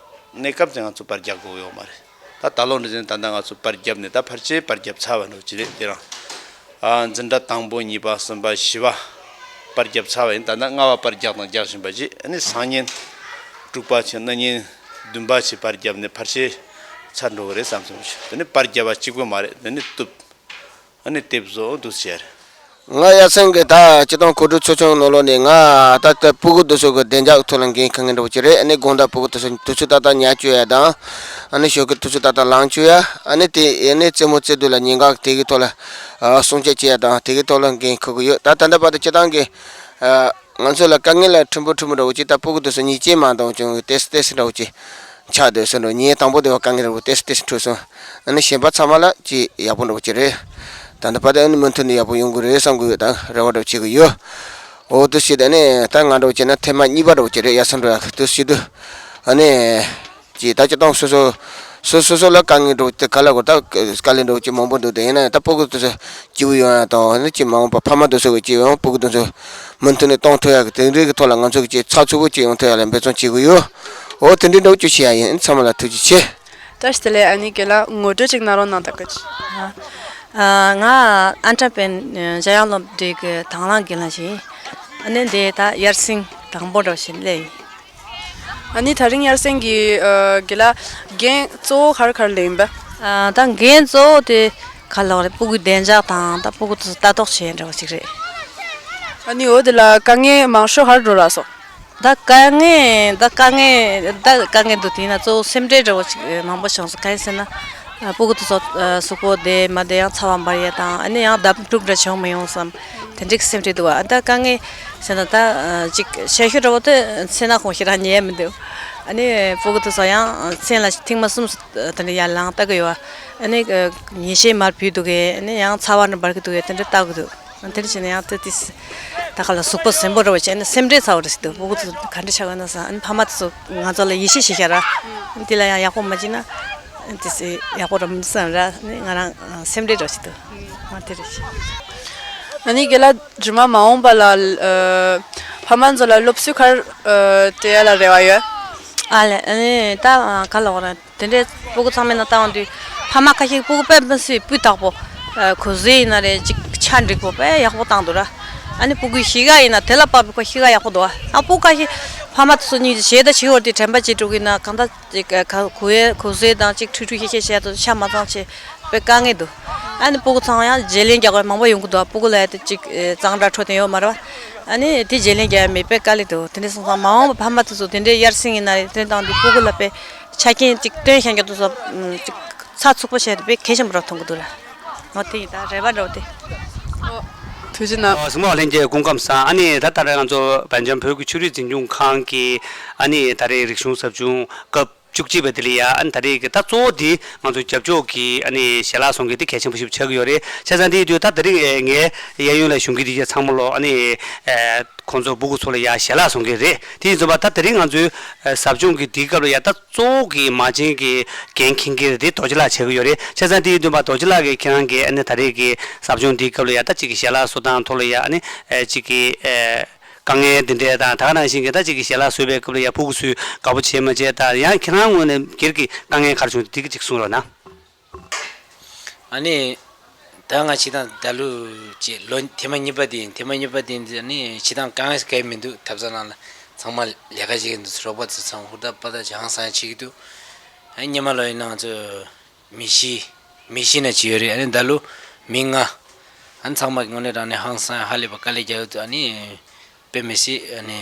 གནས་སྐབས་ཅིག་ང་ཚོ་པར་རྒྱག་དགོས་ཡོད་མ་རེད། ད་ད་ལོ་འདྲ་ཟིན་ད་ལྟ་ང་ཚོ་པར་བརྒྱབ་ནས་ད་ཕལ་ཆེར་པར་བརྒྱབ་ཚར་བ་འདྲ་བོ་ཅིག་རེད། དེ་རང་ཨ་འཛིན་གྲྭ་དང་པོ་གཉིས་པ་གསུམ་པ་བཞི་པ་པར་བརྒྱབ་ཚར་བ་ཡིན། ད་ལྟ་ལྔ་པ་པར་རྒྱག་དང་རྒྱག་བཞིན་པ་ཅིག་ཨ་ནི་སང་ཉིན་དྲུག་པ་བྱས། གནངས་ཉིན་བདུན་པ་བྱས་པར་བརྒྱབ་ནས་ཕལ་ཆེར་ཚར་འགྲོ་གི་རེད་བསམ་སོང་། དེ་ནི་པར་བརྒྱབ་པ་གཅིག་པོ་མ་རེད། དེ་ནི་གཏུབ། ཨ་ནི་དེབ་བཟོ་འདུག་ཟེར། ང་ཡ་མཚན་གྱི་ད་སྤྱི་བཏང་གོ་སྒྲིག་ཚོགས་ཆུང་ནང་ལོགས་ནས་ང་ད་ལྟ་སྤུ་གུ་དེ་ཚོ་གི་བདེ་འཇགས་ཐོག་ལ་འགན་འཁུར་མཁན་འདྲ་བོ་ཅིག་རེད། ཨ་ནི་དགོང་དག་སྤུ་གུ་དེ་ཚོ་དུས་ཚོད་ཏག་ཏག་ཉལ་བཅུག་ཡ་དང་། ཨ་ནི་ཞོགས་ཀྱི་དུས་ཚོད་ཏག་ཏག་ལངས་བཅུག་ཡ། ཨ་ནི་དེ་ཨ་ནི་རྩེད་མོ་རྩེ་དུས་ལ་ཉིན་གང་དེ་གི་ཐོག་ལ་ཨ་སྲུང་བཅད་བྱེད་ཡ་དང་དེ་གི་ཐོག་ལ་འགན་འཁུར་གི་ཡོད། ད་ད་ལྟ་བར་དུ་སྤྱི་བཏང་གི་ཨ། ང་ཚོ་ལ་དཀའ་ངལ་ལ་ཕྲན་བུ་ཕྲན་བུ་འདྲ་བོ་ཅིག་ད་སྤུ་གུ་དེ་ཚོ་ཉིན་གཅིག་མ་འདང་ཅུང་ཏོག་ཙམ་ཏོག་ཙམ་འདྲ་བོ་ཅིག་ཆགས་སྡོད་སོང་འགྲོ། ཉིན་དང་པོ་དེ་བ་དཀའ་ངལ་འདྲ་བོ་ཏོག་ཙམ་ཏོག་ཙམ་འཕྲད་སོང་། ཨ་ནི་གཞན་པ་ཚང་མ་ལ་ཅིག་ཡག་པོ་འདྲ་བོ་ཅིག་རེད། ད་ལྟ་བར་དུ་ཨ་ནི་མུ་མཐུད་ནས་ཡག་པོ་ཡོང་གི་རེད་བསམ་གི་ཡོད། ད་རེ་བ་འདྲ་བོ་བྱེད་གི་ཡོད། འོ་དེ་བྱས་ད་ནི་ད་ང་འདྲ་བོ་བྱས་ན་ཐེངས་མ་གཉིས་པ་འདྲ་བོ་ཅིག་རེད། ཡར་སེང་འགྲོ་ཡག་གི་དེ་བྱས་དུས་ཨ་ནི། ཅེས་ད་སྤྱི་བཏང་སོ་སོ་སོ་སོ་སོ་ལ་དཀའ་ངལ་འགྲོ་དེ་ག་ལ་གོ་ད་དཀའ་ལས་འགྲོ་ཅིག་མང་པོ་འདུག་དེ་ཡིན་ན་ཡང་ད་སྤུ་གུ་དེ་ཚོ་སྐྱིད་པོ་ཡོང་ཡ་དང་ནི་ཅིག་མ་འོངས་པ་ཕ་མ་དེ་ཚོ་གི་ཅིག་ཡང་སྤུ་གུ་དེ་ཚོ་མུ་མཐུད་ནས་གཏོང་ཐུབ་ཡ་གི་དེ་འདྲའི་གི་ཐོག་ལ་ང་ཚོ་གི་ཅིག་ཚགས་ཚུད་པོ་ཅིག་ཡོང་ཐུབ་ཡ་ལ་འབད་བརྩོན་བྱེད་གི་ཡོད། འོ་དེ་འདྲའི་འདྲ་བོ་ཅིག་བྱེད་ཡ་ཡིན། ཚང་མ་ལ་ཐུགས་རྗེ་ཆེ། བཀྲ་ཤིས་བདེ་ལེགས། ཨ་ནི་རྒན་ལགས་ངོ་སྤྲོད་ཅིག་གནང་རོགས་གནང་། ད་སྐད་ཆ། ཨ་ང་ཨན་ཁྲ་པན་འཇམ་དབྱངས་སློབ་གྲྭའི་གི་དང་བླངས་རྒན་ལགས་ཡིན། ཨ་ནི་འདི་ད་ཡར་སེང་དང་པོ་འགྲོ་བཞིན་སླེབས་ཡིན། ཨ་ནི་ད་རིང་ཡར་སེང་གི་ཨ་དགེ་ལགས་འགན་གཙོ་བོ་ག་རེ་ག་རེ་ལེན་པ། ཨ་ད་འགན་གཙོ་བོ་དེ་ག་ལོག་རེད། སྤུ་གུའི་བདེ་འཇགས་དང་ད་སྤུ་གུ་དེ་ལྟ་རྟོག་བྱེད་འདྲ་བོ་ཞིག་རེད། ཨ་ནི་འོ་དེ་ལ་དཀའ་ངལ་མང་ཤོས་ག་རེ་འགྲོ་རག་སོང་། ད་དཀའ་ངལ་ད་དཀའ་ངལ་ད་དཀའ་ངལ་འདུག་དེ་ཡིན་ན་གཙོ་བོ་སེམས་ཁྲལ་འདྲ་བོ་ཞིག་མང་པོ་བྱུང་སོང་། གང་ཡིན་ཟེར་ན་སྤུ་གུ་དེ་ཚོ་གཟུགས་པོ་བདེ་མ་བདེ་ཡང་ཚ་བ་འབར་ཡས་དང་ཨ་ནི་ཡང་བརྡབ་འཁྲུག་འདྲ་བྱུང་མི་ཡོང་བསམ་དེ་འདྲའི་སེམས་ཁྲལ་འདུག་ཨ་ད་དཀའ་ངལ་ཟེར་ན་ད་ཅིག་ཤ་ཤུ་འདྲ་བོ་དེ་སེམས་ནང་ཁོང་ཞེ་དྲག་ཉལ་ཡ་མི་འདུག་ཨ་ནི་སྤུ་གུ་དེ་ཚོ་ཡང་མཚན་ལ་ཐེངས་མ་གསུམ་དེ་འདྲ་ཡར་ལངས་ལྟ་གི་ཡོད། ཨ་ནི་ཉལ་ཆས་མར་བུད་འདུག་གས། ཨ་ནི་ཡང་ཚ་བ་འདྲ་འབར་གི་འདུག་གས། དེ་འདྲ་ལྟ་གི་འདུག་དེ་འདྲ་བྱས་ན་ཡང་དེ་དེ་ད་ག་ལ་གཟུགས་པོ་གཟན་པོ་འདྲ་བོ་བྱས་ནས་སེམས་ཁྲལ་ཚ་བོ་རེད་ཟེར་འདུག་སྤུ་གུ་ཚོ་ག་འདྲ་ཆགས་ཡོད་ན་བསམ། ཨ་ནི་ཕ་མ་དེ་ཚོ་ང་ཚོ་ལ་ཡིད་ཆེས་བྱེད་ཤག་ར། ཨ་ནི་དེ་ལ་ཡང་ཡག་པོ་མ་བྱས་ན་དེ་ཚོ་ཡག་པོ་ར་མི་བསམ་ར། ཨ་ནི་ང་རང་སེམས་ཁྲལ་འདྲ་བོ་ཞིག་འདུག་ཨ་དེ་རེད། ཨ་ནི་རྒན་ལགས་རྗེས་མ་མ་འོངས་པ་ལ་ཨ་ཕ་མ་ཚོ་ལ་སློབ་གསོ་ག་རེ་ཨ་སྤྲད་ཡ་ལ་རེ་བ་ཡོད། ཨ་ལས་ཨ་ནི་ད་ག་ལ་བ་ར། དེ་འདྲའི་སྤུ་གུ་ཚང་མའི་ནང་བཏང་དུས་ཕ་མ་ཁ་ཤས་སྤུ་གུ་དཔེ་མི་སྲིད་སྤུས་དག་པོ། ཨ་གོས་ཟས་ཡིན་ན་རེད། ཅིག་ཆ་འགྲིག་པོ་དཔེ་ཡག་པོ་བཏང་འདུག་ར། ཨ་ནི་སྤུ་གུའི་གཤིས་ཀ་ཡིན་ན་དེ་ལ་དཔག་པའི་ཁོ་གཤིས་ཀ་ཡག་པོ་འདུག་ཨ་སྤུ་གུ་ཁ་ཤས་ཕ་མ་དེ་ཚོ་གཉིས་ཀྱི་ཞེ་ད་ཕྱི་བོར་དེ་དྲན་པ་ཅིག་འགྲོ་གི་ན་གང་ལྟར་ཅིག་ཨ་ག་གོས་གོས་ཟས་དང་ཅིག་ཁྲུས་ཁྲུས་ཤེས་ཤེས་བྱས་ཏེ་ཆ་མ་ཚང་ཆེ་དཔེ་དཀའ་ངལ་འདུག་ཨ་ནི་སྤུ་གུ་ཚང་ཡང་བརྗེ་ལེན་རྒྱག་དགོས་མང་པོ་ཡོང་གི་འདུག་ཨ་སྤུ་གུ་ལ་ཡ་དེ་ཅིག་ཨ་གཙང་སྦྲ་འཕྲོད་བསྟེན་ཡོད་མ་རེད་བ། ཨ་ནི་དེ་བརྗེ་ལེན་རྒྱག་ཡ་མེད་པས་དཀའ་ལས་འདུག་དེ་འདྲ་སོང་ཙང་མ་འོངས་པ་ཕ་མ་དེ་ཚོ་དེ་འདྲའི་ཡར་སེང་ཡིན་ན་རེད། དེ་འདྲ་བཏང་དུས་སྤུ་གུ་ལ་དཔེ་ཆ་རྐྱེན་ཅིག་སྟོན་ཤེས་མཁན་དེ་ཚོ་ཨམ་ཅིག་ཚགས་ཚུད་པོ་བྱས་ཏེ་དཔེ་གལ་ཆེན་པོ་ར་མཐོང་གི་འདུག་ལ། འོ་དེ་ཡིན་ད་རེ་བ་འདྲ་བོ་དེ། ཨོ། ཐུགས་རྗེ་གནང་། ཨ་གཟིགས་མོ་ལྷན་རྒྱས་སྐུ་ཁམས་བཟང་། ཨ་ནི་ད་ལྟ་རེད་ང་ཚོ་བན་ལྗང་བོད་ཀྱི་ཆོས་རིག་འཛིན་སྐྱོང་ཁང་གི་ཨ་ནི་ད་རེས་རིག་གཞུང་ཟབ་སྦྱོང་སྐབས། བཅུ་གཅིག་པའི་དེ་ལ་ཡ་ཨ་ནི་ད་རེས་ཀྱི་ད་གཙོ་བོ་དེ་ང་ཚོ་རྒྱབ་ཕྱོགས་ཀྱི་ཨ་ནི་ཞལ་ལག་བཟོ་མཁན་དེ་གལ་ཆེན་པོ་ཞིག་ཆགས་ཀྱི་ཡོད་རེད། བྱས་ཙང་དེ་ཡིན་དུས་ད་ད་རེས་ངའི་གཡས་གཡོན་ལ་བཞུགས་མཁན་དེ་གྱད་ཚང་མ་ལོ་ཨ་ནི་ཁོང་ཚོ་སྤུ་གུ་ཚོ་ལ་ཡ་ཞལ་ལག་བཟོ་མཁན་རེད། དེ་ཡིན་ཙང་ད་ད་རེས་ང་ཚོའི་ཟབ་སྦྱོང་གི་དེའི་སྐབས་ལ་ཡ་ད་གཙོ་བོ་གི་མ་བྱན་གྱི་འགན་འཁྱེར་མཁན་དེ་རྡོ་རྗེ་ལགས་ཆགས་ཀྱི་ཡོད་རེད། བྱས་ཙང་དེ་ཡིན་དུས་རྡོ་རྗེ་ལགས་ཀྱིས་ཁྱེད་རང་གི་ཨ་ནི་ད་རེས་ཀྱི་ཟབ་སྦྱོང་དེའི་སྐབས་ལ་ཡ་ད་གཅིག་གི་ཞལ་ལག་བཟོ་སྟངས་ཐོག་ལ་ཡ་ཨ་ནི་གཅིག་གི་དཀའ་ངལ་འདི་འདྲ་དང་ད་ག་ནང་བཞིན་གྱི་ད་ཅིག་གི་ཞལ་ལག་བཟོས་པའི་སྐབས་ལ་ཡ་ཕྲུ་གུ་ཚོས་དགའ་པོ་བྱེད་མ་བྱེད་དང་ཡང་ཁྱེད་རང་ངོས་ནས་སྒེར་གྱི་དཀའ་ངལ་ག་རེ་བྱུང་འདུག་དེ་ག་ཅིག་གསུང་རོགས་གནང་། ཨ་ནི། ད་ང་སྤྱིར་བཏང་ད་ལོ་ཅིག་ལོ་ཐེངས་མ་གཉིས་པ་དེ་ཡིན། ཐེངས་མ་གཉིས་པ་དེ་ཡིན་ཨ་ནི་སྤྱིར་བཏང་དཀའ་ངལ་གང་ཡང་མི་འདུག་ཐབ་ཚང་ནང་ལ་ཚང་མ་ལས་ཀ་བྱེད་ཀྱི་འདུག་རོགས་པ་ཚོ་ཚང་མ་ཧུར་ཐག་པ་ཐག་བྱེད་ཧང་སང་བྱེད་ཀྱི་འདུག་ཨ་ནི་སྔོན་མ་ལོ་ཡིན་ན་ང་ཚོ། མི་བཞི། མི་བཞི་ན་ཅིག་ཡོད་རེད། ཨ་ནི་ད་ལོ་མི་ལྔ། ཨ་ནི་ཚང་མ་གི་དངོས་གནས་དྲང་གནས་ཧང་སང་ཧ་ལས་པ་དཀའ་ལས་རྒྱག་ཡོད་དུས་ཨ་ནི་དཔེ་མི་སྲིད་ཨ་ནི་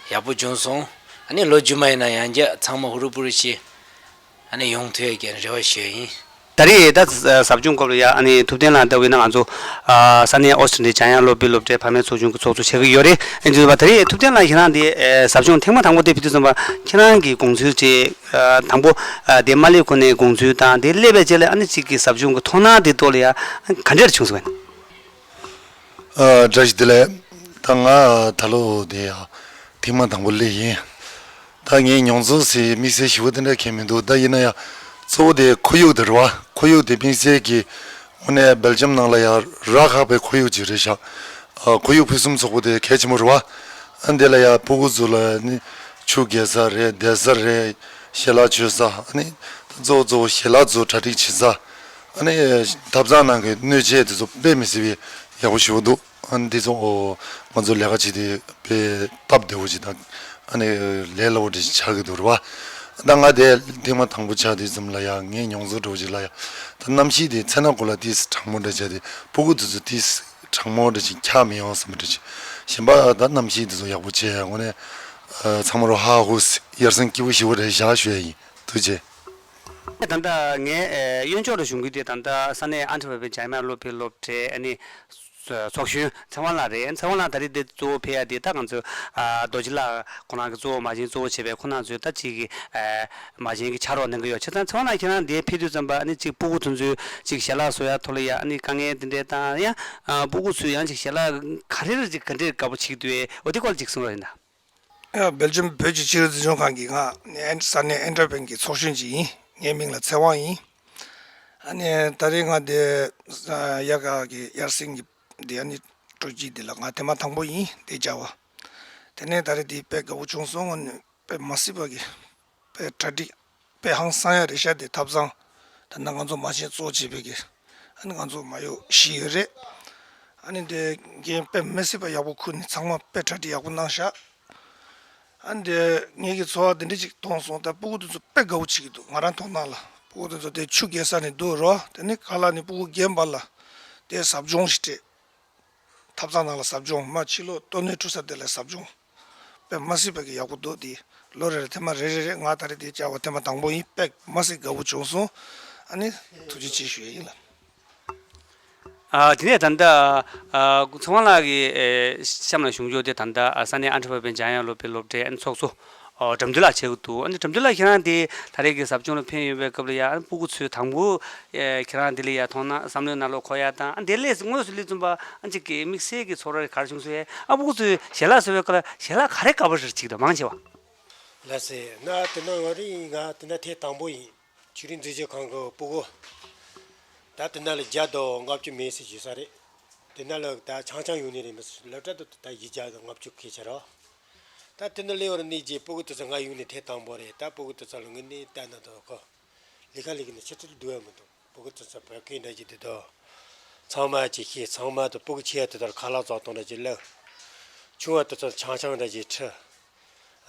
ཡག་པོ་བྱུང་སོང་། ཨ་ནི་ལོ་རྗེས་མ་ཡིན་ན་ཡང་བསྐྱར་ཚང་མ་ཧུར་པུར་བྱས་ཨ་ནི་ཡོང་ཐུབ་ཡག་གི་རེ་བ་ཞུ་ཡ་ཡིན། ད་རེས་ད་ཟབ་སྦྱོང་སྐབས་ལ་ཡ་ཨ་ནི་ཐུབ་བསྟན་ལགས་ལྟ་བུ་ཡིན་ན་ང་ཚོ་ས་གནས་ཨོ་སི་ཀྲི་ལི་ཡའི་འཇམ་དབྱངས་སློབ་དཔོན་སློབ་གྲྭའི་ཕ་མའི་ཚོགས་ཆུང་གི་ཚོགས་གཙོ་བྱེད་ཀྱི་ཡོད་རེད། ཨ་ནི་ད་རེས་ཐུབ་བསྟན་ལགས་ཁྱེད་རང་དེ་ཟབ་སྦྱོང་ཐེངས་མ་དང་པོ་དེ་ཕེབས་དུས་ཙམ་པ་ཁྱེད་རང་གི་དགོངས་ཚུལ་དེ། དང་པོ། དེ་མ་སླེབས་གོང་ནས་དགོངས་ཚུལ་དང་དེ་སླེབས་པའི་རྗེས་ལ་ཨ་ནི་གཅིག་གི་ཟབ་སྦྱོང་གི་མཐོང་སྣང་དེ་ཐོག་ལ་ཡ་ག་འདྲ་བྱུང་སོང་། ཨ། བཀྲ་ཤིས་བདེ་ལེགས། ད་ང་ད་ལོ་དེ་ཡ་ཐེངས་མ་དང་པོ་སླེབས་ཡིན། ད་ངའི་མྱོང་ཚོར་ཟེར་དམིགས་བསལ་ཞེ་པོ་དེ་འདྲ་གང་ཡང་མི་འདུག་ད་ཡིན་ན་ཡང་གཙོ་བོ་དེ་ཁོར་ཡུག་དེ་རེད་བ། ཁོར་ཡུག་དེ་དམིགས་བསལ་གྱི་དངོས་གནས་སྦེལ་ཇམ་ནང་ལ་ཡ་རག་ཁག་པའི་ཁོར་ཡུག་ཅིག་རེད་ཤག་ཨ། ཁོར་ཡུག་ཕུན་སུམ་ཚོགས་པོ་དེ་གལ་ཆེན་པོ་རེད་བ། ཨ། འདི་ལ་ཡ་སྤུ་གུ་ཚོ་ལ་ནི་ཆུ་རྐྱལ་ས་རེད། བསྡད་ས་རེད། ཞལ་ལག་མཆོད་ས། ཨ་ནི་གཙོ་བོ་གཙོ་བོ་ཞལ་ལག་ཚོ་གྲ་སྒྲིག་བྱེད་ས། ཨ་ནི་ཐབ་ཚང་ནང་གི་སྣོད་ཆས་དེ་ཚོ་དཔེ་མི་སྲིད་པའི་ཡག་པོ་ཞེ་པོ་འདུག་ཨ་ནི་འདི་ཚོ་ང་ཚོ་ལས་ཀ་བྱེད་དུས་དཔེ་སྟབས་བདེ་པོ་ཅིག་དང་ཨ་ནི་ལས་སླ་པོ་འདྲ་ཞིག་ཆགས་ཀྱི་འདུག་རེད་བ། ད་ང་དེ་ཐེངས་མ་དང་པོ་ཆགས་དུས་ཙམ་ལ་ཡ་ངའི་མྱོང་ཚོར་འདྲ་པོ་ཅིག་ལ་ཡ་ད་གནམ་གཤིས་དེ་མཚན་ནག་གུ་ལ་ཏིས་གྲང་མོ་འདྲ་བྱས་ཏེ་སྤུ་གུ་དེ་ཚོ་ཏིས་གྲང་མོ་འདྲ་ཅིག་འཁྱག་མི་ཡོང་བསམ་པ་འདྲ་ཅིག་གཞན་པ་ད་གནམ་གཤིས་དེ་ཚོ་ཡག་པོ་བྱས་ཡ་དངོས་གནས་ཚང་མ་རོ་ཧ་ཧུ་ཡར་སེང་སྐྱིད་པོ་ཞེ་པོ་རེད་བཞག་ཞུ་ཡ་ཡིན། ཐུགས་རྗེ་ཆེ། ད་ལྟ་ངའི་གཡོན་ཕྱོགས་ལ་བཞུགས་མཁན་དེ་ད་ལྟ་ས་གནས་ཨན་ཊ་ཝར་པན་འཇམ་དབྱངས་སློབ་དཔོན་སློབ་གྲྭའི་ཨ་ནི་ཚོགས་གཞོན་ཚེ་དབང་ལགས་རེད། ཚེ་དབང་ལགས་ད་རེས་འདི་གཙོ་བོ་ཕེབས་ཡ་དེ་ད་ང་ཚོ་རྡོ་རྗེ་ལགས་ཁོ་རང་གི་གཙོ་བོ་མ་བྱན་གཙོ་བོ་བྱས་པའི་ཁོ་རང་ཚོའི་ད་ཅིག་གི་མ་བྱན་གྱི་ཕྱག་རོགས་གནང་གི་ཡོད། བྱས་ཙང་ཚེ་དབང་ལགས་ཁྱེད་རང་འདིར་ཕེབས་དུས་ཙམ་པ་ཨ་ནི་ཅིག་སྤུ་གུ་དེ་ཚོའི་ཅིག་ཞལ་ལག་བཟོ་ཡ་ཐོག་ལ་ཡ་ཨ་ནི་དཀའ་ངལ་དེ་འདྲས་དང་ཡང་སྤུ་གུ་ཚོས་ཡང་ཅིག་ཞལ་ལག་ག་རེ་རེ་ཅིག་ག་འདྲས་དགའ་པོ་བྱེད་ཀྱི་འདུག་འོ་དེ་སྐོར་ལ་ཅིག་གསུང་རོགས་ཡིན་ད། ཡ། སྦེལ་ཇམ་བོད་ཀྱི་ཕྱི་དྲིལ་འཛིན་སྐྱོང་ཁང་གི་ང་ནི་ཨན་ས་གནས་ཨན་ཊ་ཝར་པན་གྱི་ཚོགས་གཞོན་ཅིག་ཡིན། ངའི་མིང་ལ་ཚེ་དབང་ཡིན། ཨ་ནི་ད་རེས་ང་འདི་ཡ་ག་གི་ཡར་སེང་གི་འདི་ཨ་ནི་སྤྲོ་སྐྱིད་འདི་ལ་ང་ཐེངས་མ་དང་པོ་ཡིན་འདི་བཅར་བ། དེ་ནས་ད་རེས་འདི་དཔེ་དགའ་པོ་བྱུང་སོང་། དངོས་གནས་དཔེ་མ་སྲིད་པ་གི་དཔེ་གྲ་སྒྲིག་དཔེ་ཧང་སང་ཡ་རེད་ཤག་དེ་ཐབ་ཚང་ད་ནང་ང་ཚོ་མ་བྱན་གཙོ་བྱས་པའི་གི་ཨ་ནི་ང་ཚོ་མ་གཡོག་བཞི་ཡོད་རེད། ཨ་ནི་དེ་འགན་དཔེ་མི་སྲིད་པ་ཡག་པོ་ཁུར་ནས་ཚང་མ་དཔེ་གྲ་སྒྲིག་ཡག་པོ་གནང་ཤག་ཨ་ནི་དེ་ངེད་ཀྱི་ཚོར་བ་དེ་འདྲ་ཅིག་མཐོང་སོང་། ད་སྤུ་གུ་དེ་ཚོ་དཔེ་དགའ་པོ་བྱེད་ཀྱི་འདུག་ང་རང་མཐོང་སྣང་ལ་སྤུ་གུ་དེ་ཚོ་དེ་ཆུ་རྐྱལ་ས་ནས་འདུག་རོ། དེ་ནི་ཁ་ལག་ནི་སྤུ་གུ་རྒན་པ་ལ་དེ་ཟབ་སྦྱོང་ཞིག་སྤྲད། ཐབ་ཚང་ནང་ལ་ཟབ་སྦྱོང་། མ་ཕྱི་ལོགས་ལྟོ་སྣོད་འཁྲུ་ས་དེ་ལ་ཟབ་སྦྱོང་། དཔེ་མ་སྲིད་པ་གི་ཡག་པོ་འདུག་དེ་ལོ་རེ་རེ་ཐེངས་མ་རེ་རེ་རེ་ང་ད་རེས་དེ་བཅར་བ་ཐེངས་མ་དང་པོ་ཡིན། དཔེ་མ་སྲིད་དགའ་པོ་བྱུང་སོང་། ཨ་ནི་ཐུགས་རྗེ་ཆེ་ཞུ་ཡ་ཡིན་ལ། ཨ། དེ་ནས་ད་ལྟ་ཨ་ཚེ་དབང་ལགས་ཀྱི་ཨེ་གཤམ་ལ་བཞུགས་ཡོད་དེ་ད་ལྟ་ཨ་ས་གནས་ཨན་ཊ་ཝར་པན་འཇམ་དབྱངས་སློབ་དཔོན་སློབ་གྲྭའི་ཨ་ནི་ཚོགས་གཙོ་ཨོ་དགྲ་འདུལ་ལགས་བྱེད་ཀྱི་འདུག་ཨ་ནི་དགྲ་འདུལ་ལགས་ཁྱེད་རང་དེ་ད་རེས་ཀྱི་ཟབ་སྦྱོང་ལ་ཕེབས་ཡོད་པའི་སྐབས་ལ་ཡ་ཨ་ནི་སྤུ་གུ་ཚོས་དང་པོ་ཨེ་ཁྱེད་རང་དེ་ལ་ཡ་མཐོང་སྣང་བསམ་བློའི་ནང་ལོགས་འཁོར་ཡ་དང་། ཨ་དེ་ལས་དངོས་སུ་སླེབས་ཙམ་པ་ཨ་ཅིག་གི་དམིགས་བསལ་གྱི་ཚོར་བ་ག་རེ་བྱུང་སོང་། ཨ་སྤུ་གུ་ཚོས་ཞལ་ལག་བཟོ་བའི་སྐབས་ལ་ཞལ་ལག་ག་རེ་དགའ་པོ་རེ་བྱེད་ཀྱི་འདུག་མང་ཆེ་བ། ལགས་སེ། ན་དེ་ན་ང་རང་ང་དེ་ན་ཐེངས་དང་པོ་ཡིན། ཆོས་རིག་མཛེས་བྱང་ཁང་གི་སྤུ་གུ། ད་དེ་ན་ལ་བརྒྱ་དང་ལྔ་བཅུ་མེད་ཟེར་ཞུ་ས་རེད། དེ་ན་ལ་ད་ཆུང་ཆུང་ཡོང་ནི་རེད་མི་སྲིད། སློབ་གྲྭ་དུ་ད་བཞི་བརྒྱ་དང་ལྔ་བཅུ་ཁེལ་ཆེ་ར། ད་དེ་ན་ལེ་བར་གནས་རྗེས་སྤུ་གུ་དེ་ཚོ་ང་ཡོང་ནི་ཐེངས་དང་པོ་རེད། ད་སྤུ་གུ་དེ་ཚོ་ལ་ངས་ནི་ལྟ་ན་དོ་ཁོ། ལས་ཀ་ལས་ཀྱི་ནི་ཆུ་ཚོད་བསྡུ་ཡ་མི་འདུག་སྤུ་གུ་དེ་ཚོ་བོད་སྐད་འདྲ་གྱི་དེ་དོ། ཚང་མ་ཅིག་ཤེས། ཚང་མ་དུ་སྤུ་གུ་ཆེ་ཡ་དེ་དོར་ཁ་ལག་བཙོག་གཏོང་འདྲ་ཅིག་ལབ། ཆུང་བ་དེ་ཚོ་ཆང་ཆང་འདྲ་ཅིག་ཁྲིད།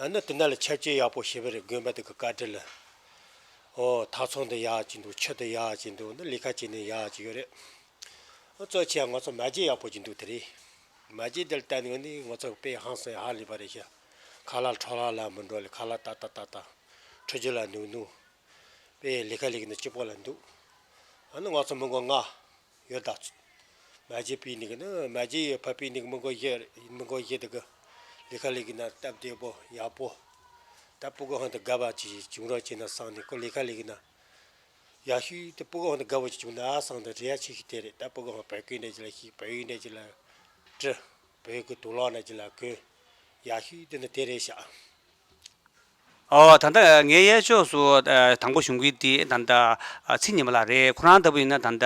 ཨ་ནི་དེ་ན་ལ་ཆབ་ཆ་ཡག་པོ་ཞེ་པོ་རེད། དགོན་པ་དེ་གི་བཀའ་དྲིན་ལ། ཨོ་ཐག་ཚོང་དེ་ཡག་ཅིག་འདུག་ཆུ་དེ་ཡག་ཅིག་འདུག་ནི་ལས་ཀ་བྱེད་ནི་ཡག་ཅིག་ཡོད་རེད། ཨོ་གཙོ་ཆེ་ང་ཚོ་མ་བརྗེད་ཡག་པོ་ཅིག་འདུག་དེ་རེད། མ་བརྗེད་དེ་ལ་བལྟས་ནས་ནི་ང་ཚོ་དཔེ་ཧང་སང་ཧ་ལས་པ་རེད་ཤག་ཁ་ལག་འཕྲོ་བརླག་ལ་མི་འགྲོ་ལེ། ཁ་ལག་ཏག་ཏག་ཏག་ཏག་ཁྲུ་ཆུ་ལ་འདུག་འདུག་དཔེ་ལས་ཀ་ལས་ཀྱི་ནི་སྐྱིད་པོ་ལ་འདུག་ཨ་ནི་ང་ཚོ་མི་མགོ་ལྔ་ཡོད་ད། མ་བརྗེད་པའི་ནི་གི་ནི་མ་བརྗེད་ཡོད་ཕ་པའི་ནི་གི་མི་མགོ་བཞི་མི་མགོ་བཞི་དེ་གི་ལས་ཀ་ལས་ཀྱི་ན་སྟབས་བདེ་པོ་ཡག་པོ། ད་སྤུ་གུ་ཧོན་དུ་དགའ་བ་ཅིག་བྱུང་རོགས་བྱས་ན་བསམ་ནས་ཁོ་ལས་ཀ་ལས་ཀྱི་ན། ཡག་ཤོས་དེ་སྤུ་གུ་ཧོན་དུ་དགའ་བ་ཅིག་བྱུང་ན་བསམ་དུ་རེ་ཡ་ཆེ་ཤོས་དེ་རེད། ད་སྤུ་གུ་ཧོན་བོད་སྐད་འདྲ་ཅིག་ལ་ཤེས། བོད་ཡིག་འདྲ་ཅིག་ལ་བྲི། བོད་ཡིག་གི་དུག་ལོག་འདྲ་ཅིག་ལ་གོན། ཡག་ཤོས་དེ་ནི་དེ་རེད་ཤག་ཨོ། ད་ལྟ་ངའི་གཡས་ཕྱོགས་སུ་ཨ་དང་པོ་ཞུགས་མཁན་དེ་ད་ལྟ་ཨ་ཚེ་ཉི་མ་ལགས་རེད། ཁོ་རང་ལྟ་བུ་ཡིན་ན་ད་ལྟ་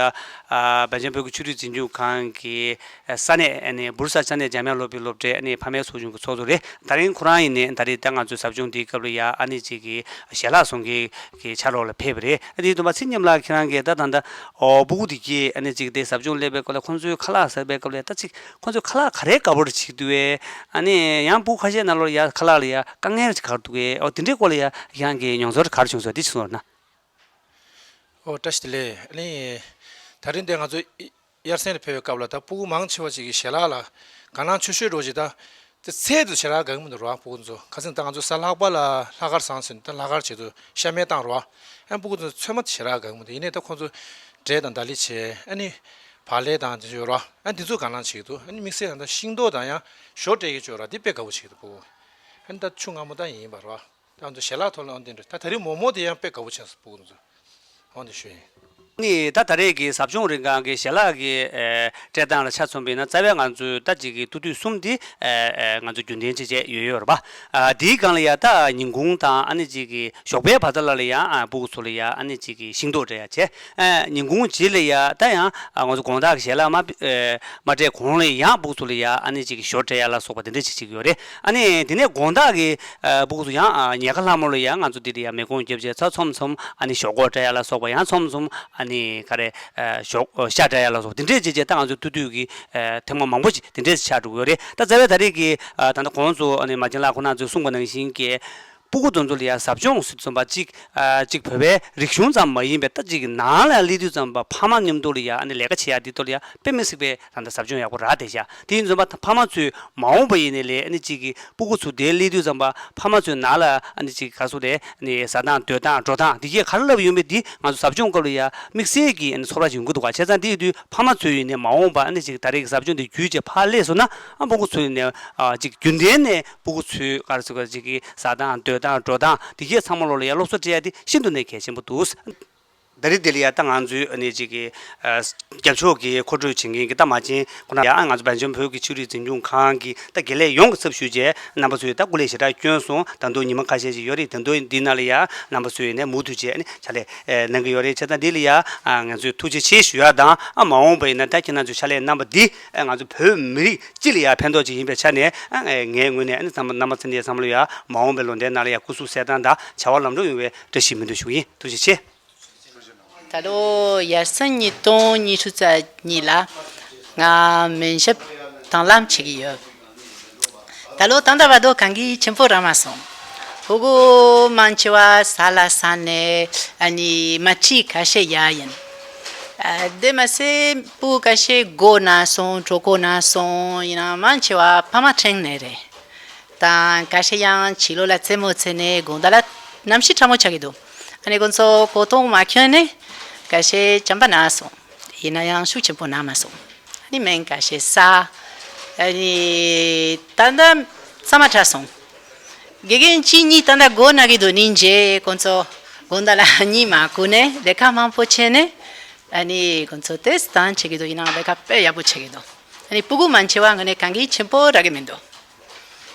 ཨ་བན་ཆེན་བོད་ཀྱི་ཆོས་རིག་འཛིན་སྐྱོང་ཁང་གི་ས་གནས་ཨ་ནི་བུར་ས་ས་གནས་འཇམ་དབྱངས་སློབ་དཔོན་སློབ་གྲྭའི་ཨ་ནི་ཕ་མའི་ཚོགས་ཆུང་གི་ཚོགས་གཙོ་རེད། ད་རིང་ཁོ་རང་ཡིན་ནའི་ད་རེས་ད་ང་ཚོའི་ཟབ་སྦྱོང་འདིའི་སྐབས་ལ་ཡ་ཨ་ནི་གཅིག་གི་ཞལ་ལག་བཟོ་མཁན་གྱི་ཕྱག་རོགས་ལ་ཕེབས་པ་རེད། ཨ་དེའི་སྟོན་པ་ཚེ་ཉི་མ་ལགས་ཁྱེད་རང་གིས་ད་ད་ལྟ་ཨོ་སྤུ་གུ་དེ་གྱིས་ཨ་ནི་གཅིག་དེ་ཟབ་སྦྱོང་སླེབས་པའི་སྐབས་ལ་ཁོང་ཚོའི་ཁ་ལག་ཟ་བའི་སྐབས་ལ་ད་གཅིག་ཁོང་ཚོས་ཁ་ལག་ག་རེ་དགའ་པོ་བྱེད་འདུག་གས། ཨ་ནི་ཡང་སྤུ་གུ་ཁ་ཤས་ནང་ལོགས་ཡ་ཁ་ལག་ལ་ཡ་དཀའ་ངལ་ག་རེ་འདུག་གས། ཨོ་དེ་འདྲའི་སྐོར་ལ་ཡ་ཁྱེད་རང་གི་མྱོང་ཚོར་ག་རེ་བྱུང་སོང་། དེ་ཅིག་གསུངས་རོགས་གནང་། ཨོ་བཀྲ་ཤིས་བདེ་ལེགས། ཨ་ནི་ད་རིང་འདི་ང་ཚོ་དབྱར་གསེང་ལ་ཕེབས་པའི་སྐབས་ལ་ད་སྤུ་གུ་མང་ཆེ་བ་ཅིག་གི་ཞལ་ལག་ལ་དགའ་སྣང་ཆེ་ཤོས་འགྲོ་ཅིག་ད་དེ་ཚད་དུ་ཞལ་ལག་དགའ་གི་མི་འདུག་ར། སྤུ་གུ་ཚོ་ཁ་སང་ད་ང་ཚོ་གཟའ་ལྷག་པ་ལ་ལྷག་དཀར་བཟང་ཟེར་ནས་ད་ལྷག་དཀར་བྱེད་དུ་ཤ་མེད་བཏང་ར། ཨ་སྤུ་གུ་ཚོ་ཚོད་མ་དེ་ཞལ་ལག་དགའ་གི་མི་འདུག་ཡིན་ནའི་ད་ཁོང་ཚོ་འབྲས་དང་ད་ལི་བྱས། ཨ་ནི་བག་ལེབ་དང་དེ་ཚོ་ཡོད་ར། ཨ་འདི་ཚོ་དགའ་སྣང་བྱེད་ཀྱི་འདུག་ཨ་ནི་དམིགས་བསལ་ད་ལྟ་ཤིང་ཏོག་དང་ཡང་ཞོ་སྤྲད་ཀྱི་ཅོག་ར། འདི་དཔེ་དགའ་པོ་བྱེད་ཀྱི་འདུག་སྤུ་གུ། ཨ་ནི་ད་ཆུ་མངར་མོ་ད་ཡིན་པ་ར། ད་ང་ཚོ་ཞལ་ལག་ཐོག་ལ་འོང་དེ་འདྲ་ད་ད་རེས་མོག་མོག་དེ་ཡང་དཔེ་དགའ་པོ་བྱས་སོང་། སྤུ་གུ་ཚོ་འོང་དེ་ཞུ་ཡིན། ནི་ད་ད་རེས་ཀྱི་ཟབ་སྦྱོང་རིང་གང་གི་ཞལ་ལག་གི་ཨེ་སྤྲད་སྟངས་ལ་ཆ་མཚོན་པ་ཡིན་ན་རྩ་བའི་ང་ཚོའི་ད་ཅིག་གི་ཐུགས་དུས་གསུམ་འདི་ཨེ་ཨེ་ང་ཚོ་རྒྱུན་ལྡན་བྱེད་བྱས་ཡོད་ཡོད་རེད་པ། ཨ་དེའི་སྒང་ལ་ཡ་ད་ཉིན་གུང་དང་ཨ་ནི་ཅིག་གི་ཞོགས་པའི་བར་མཚམས་ལ་ལ་ཡ་ཨ་སྤུ་གུ་ཚོ་ལ་ཡ་ཨ་ནི་ཅིག་གི་ཤིང་ཏོག་སྤྲད་ཡ་བྱས། ཨ་ཉིན་གུང་རྗེས་ལ་ཡ་ད་ཡང་ཨ་ང་ཚོ་དགོང་དག་གི་ཞལ་ལག་མ་ཨེ་མ་སྤྲད་གོང་ལ་ཡང་སྤུ་གུ་ཚོ་ལ་ཡ་ཨ་ནི་ཅིག་གི་ཞོ་སྤྲད་ཡ་ལ་སོགས་པ་དེ་འདྲ་ཅིག་བྱེད་ཀྱི་ཡོད་རེད། ཨ་ནི་དེ་ནས་དགོང་དག་གི་ཨ་སྤུ་གུ་ཚོ་ཡང་ཨ་ཉལ་ཁ་ལྷ་མོ་ལ་ཡང་ང་ཚོ་འདི་ལ་ཡང་མེ་གོང་རྒྱབ་བྱས་ཚར་མཚམས་མཚམས་ཨ་ནི་ཞོག་ཁོག་སྤྲད་ཡ་ལ་སོགས་པ་ཡང་མཚམས་མཚམས་ཨ་ནི་ག་རེ་ཨ་ཞོག་ཨ་ཤ་སྤྲད་ཡ་ལ་སོགས་དེ་འདྲས་བྱས་བྱས་ད་ང་ཚོ་ཐུག་དུས་ཀྱི་ཨ་ཐེངས་མ་མང་པོ་ཞིག་དེ་འདྲས་ཆགས་འགྲོ་གི་ཡོད་རེད། ད་རྩ་བའི་ད་རེས་ཀྱི་ཨ་ད་ལྟ་གོང་དུ་ཨ་ནི་མ་བྱན་ལགས་ཁོང་རྣམ་ཚོས་གསུངས་པ་ནང་བཞིན་གྱི་སྤུ་གུ་དེ་ཚོ་ལ་ཡ་ཟབ་སྦྱོང་ཟེར་དུས་ཙམ་པ་གཅིག་ཨ་གཅིག་བོད་པའི་རིག་གཞུང་ཙམ་མ་ཡིན་པའི་ད་གཅིག་གི་ནང་ལ་སླེབས་དུས་ཙམ་པ་ཕ་མ་མཉམ་དུ་ལ་ཡ་ཨ་ནི་ལས་ཀ་བྱེད་ཡ་འདི་ཚོ་ལ་ཡ་དཔེ་མི་སྲིད་པའི་ད་ལྟ་ཟབ་སྦྱོང་ཡག་པོ་རག་བསྡད་ཤག་དེ་ཡིན་ཙམ་པ་ཕ་མ་ཚོས་མ་འོངས་པ་ཡིན་ནའི་ལས་ཨ་ནི་གཅིག་གི་སྤུ་གུ་ཚོ་དེ་སླེབས་དུས་ཙམ་པ་ཕ་མ་ཚོའི་ནང་ལ་ཨ་ནི་གཅིག་ག་ཚོད་རེད་ཨ་ནི་ཟ་སྟངས་སྡོད་སྟངས་འགྲོ་སྟངས་འདི་གས་ག་རེ་ལབ་ཡོད་མེད་འདི་ང་ཚོ་ཟབ་སྦྱོང་སྐབས་ལ་ཡ་དམིགས་བསལ་གྱི་ཨ་ནི་ཚོར་བ་ཞིག་ཡོང་གི་འདུག་ག་བྱས་ཙང་དེ་ཡིན་དུས་ཕ་མ་ཚོས་ཡིན་ནའི་མ་འོངས་པ་ཨ་ནི་གཅིག་ད་རེས་ཀྱི་ཟབ་སྦྱོང་འདི་བརྒྱུད་བྱས་ཕར་སླེབས་སོང་ན་ཨ་སྤུ་གུ་ཚོ་ཡིན་ནའི་ཨ་གཅིག་རྒྱུན་ལྡན་ནས་སྤུ་གུ་ཚོའི་ག་རེ་ཟེར་དགོས་ཅིག་གི་ཟ་སྟངས་སྡོད་སྟངས་འགྲོ་སྟངས་འདི་གས་ཚང་མ་ལོག་ལ་ཡ་སློབ་གསོ་སྤྲད་ཡ་དེ་ཤིན་ཏུ་ནས་གལ་ཆེན་པོ་འདུག་ད་རེས་འདི་ལ་ཡ་ད་ང་ཚོའི་ཨ་ནི་ཅིག་གི་ཨ་རྒྱབ་ཕྱོགས་ཀྱི་མཁོ་སྤྲོད་བྱེད་མཁན་གྱི་ད་མ་བྱན་ཁོ་ན་ཡ་ཨ་ང་ཚོ་བན་ཆེན་བོད་ཀྱི་ཆོས་རིག་འཛིན་སྐྱོང་ཁང་གི་ད་དགེ་ལས་ཡོངས་ཀྱི་ཚབ་ཞུས་བྱས་རྣམ་པ་ཚོས་ད་སྐུ་ལས་ཞེ་དྲག་བསྐྱོན་སོང་། ད་དུང་ཉི་མ་ཁ་ཤས་ཤིག་ཡོད་རེད། ད་དུང་འདི་ནང་ལ་ཡ་རྣམ་པ་ཚོས་ནས་མུ་མཐུད་བྱས་ཨ་ནི་ཕྱག་ལས་ཨ་གནང་གི་ཡོད་རེད། བྱས་ཙང་འདི་ལ་ཡ་ཨ་ང་ཚོས་ཐུགས་རྗེ་ཆེ་ཞུ་ཡ་དང་ཨ་མ་འོངས་པ་ཡིན་ན་ད་ཁྱེད་རྣམ་ཚོས་ཕྱག་ལས་གནང་པ་འདི་ཨ་ང་ཚོ་བོད་མི་རིགས་སྤྱི་ལ་ཡ་ཕན་ཐོགས་ཅིག་ཡིན་པའི་ཆ་ནས་ཨ་ངའི་ངོས་ནས་ཨ་ནི་ཚང་མ་རྣམ་པ་ཚོ་འདི་ཚང་མ་ལ་ཡ་མ་འོངས་པའི་ལོ་ཟླའི་ནང་ལ་ཡ་སྐུ་གཟུགས་གསལ་ཐང་དང་བྱ་བ་ལམ་འགྲོ་ཡོང་བའི་བཀྲ་ཤིས་སྨོན་འདུན་ཞུ་གི་ཡིན། ཐུགས་རྗེ་ཆེ། ད་ལོ་ཡར་སེང་ཉིས་སྟོང་ཉི་ཤུ་རྩ་གཉིས་ལ་ང་མོན་ཞབས་དང་ལམ་བྱེད་ཀྱི་ཡོད། ད་ལོ་ད་ལྟ་བར་དུ་གང་གི་ཆེན་པོ་རག་མ་སོང་། སྤུ་གུ་མང་ཆེ་བ་ས་ལ་ས་ནས་ཨ་ནི་མ་ཁྲིད་ཁ་ཤས་ཡ་ཡིན། ཨ་དེ་མ་ཟད་སྤུ་གུ་ཁ་ཤས་མགོ་ན་སོང་གྲོད་ཁོག་ན་སོང་ཡིན་ན་མང་ཆེ་བ་ཕ་མ་ཕྲན་ནས་རེད། དང་ཁ་ཤས་ཡང་ཕྱི་ལོགས་ལ་རྩེད་མོ་རྩེས་ནས་དགོང་དག་ལ་གནམ་གཤིས་ཁྲ་མོ་ཆགས་ཀྱི་འདུག་ཨ་ནི་ཁོང་ཚོ་གོ་ཐོང་མ་ཁྱོན་ནས་ཁ་ཤས་བྱམས་པ་ན་སོང་། ཡིན་ན་ཡང་ཤུགས་ཆེན་པོ་ན་མ་སོང་། ཨ་ནི་སྨན་ཁ་ཤས་ཟ། ཨ་ནི་ད་ལྟ་ས་མ་ཁྲ་སོང་། དགེ་རྒན་གཅིག་གཉིས་ད་ལྟ་མགོ་ན་གི་འདུག་ནི་རྗེས་ཁོང་ཚོ་དགོང་དག་ལ་གཉིད་མ་ཁུག་ནས་ལས་ཀ་མང་པོ་བྱས་ནས་ཨ་ནི་ཁོང་ཚོ་ཏོག་ཙམ་བྱེད་ཀྱི་འདུག་ཡིན་ནའང་ལས་ཀ་དཔེ་ཡག་པོ་བྱེད་ཀྱི་འདུག་ཨ་ནི་སྤུ་གུ་མང་ཆེ་བ་ངོས་ནས་གང་གི་ཆེན་པོ་རག་གི་མི་འདུག་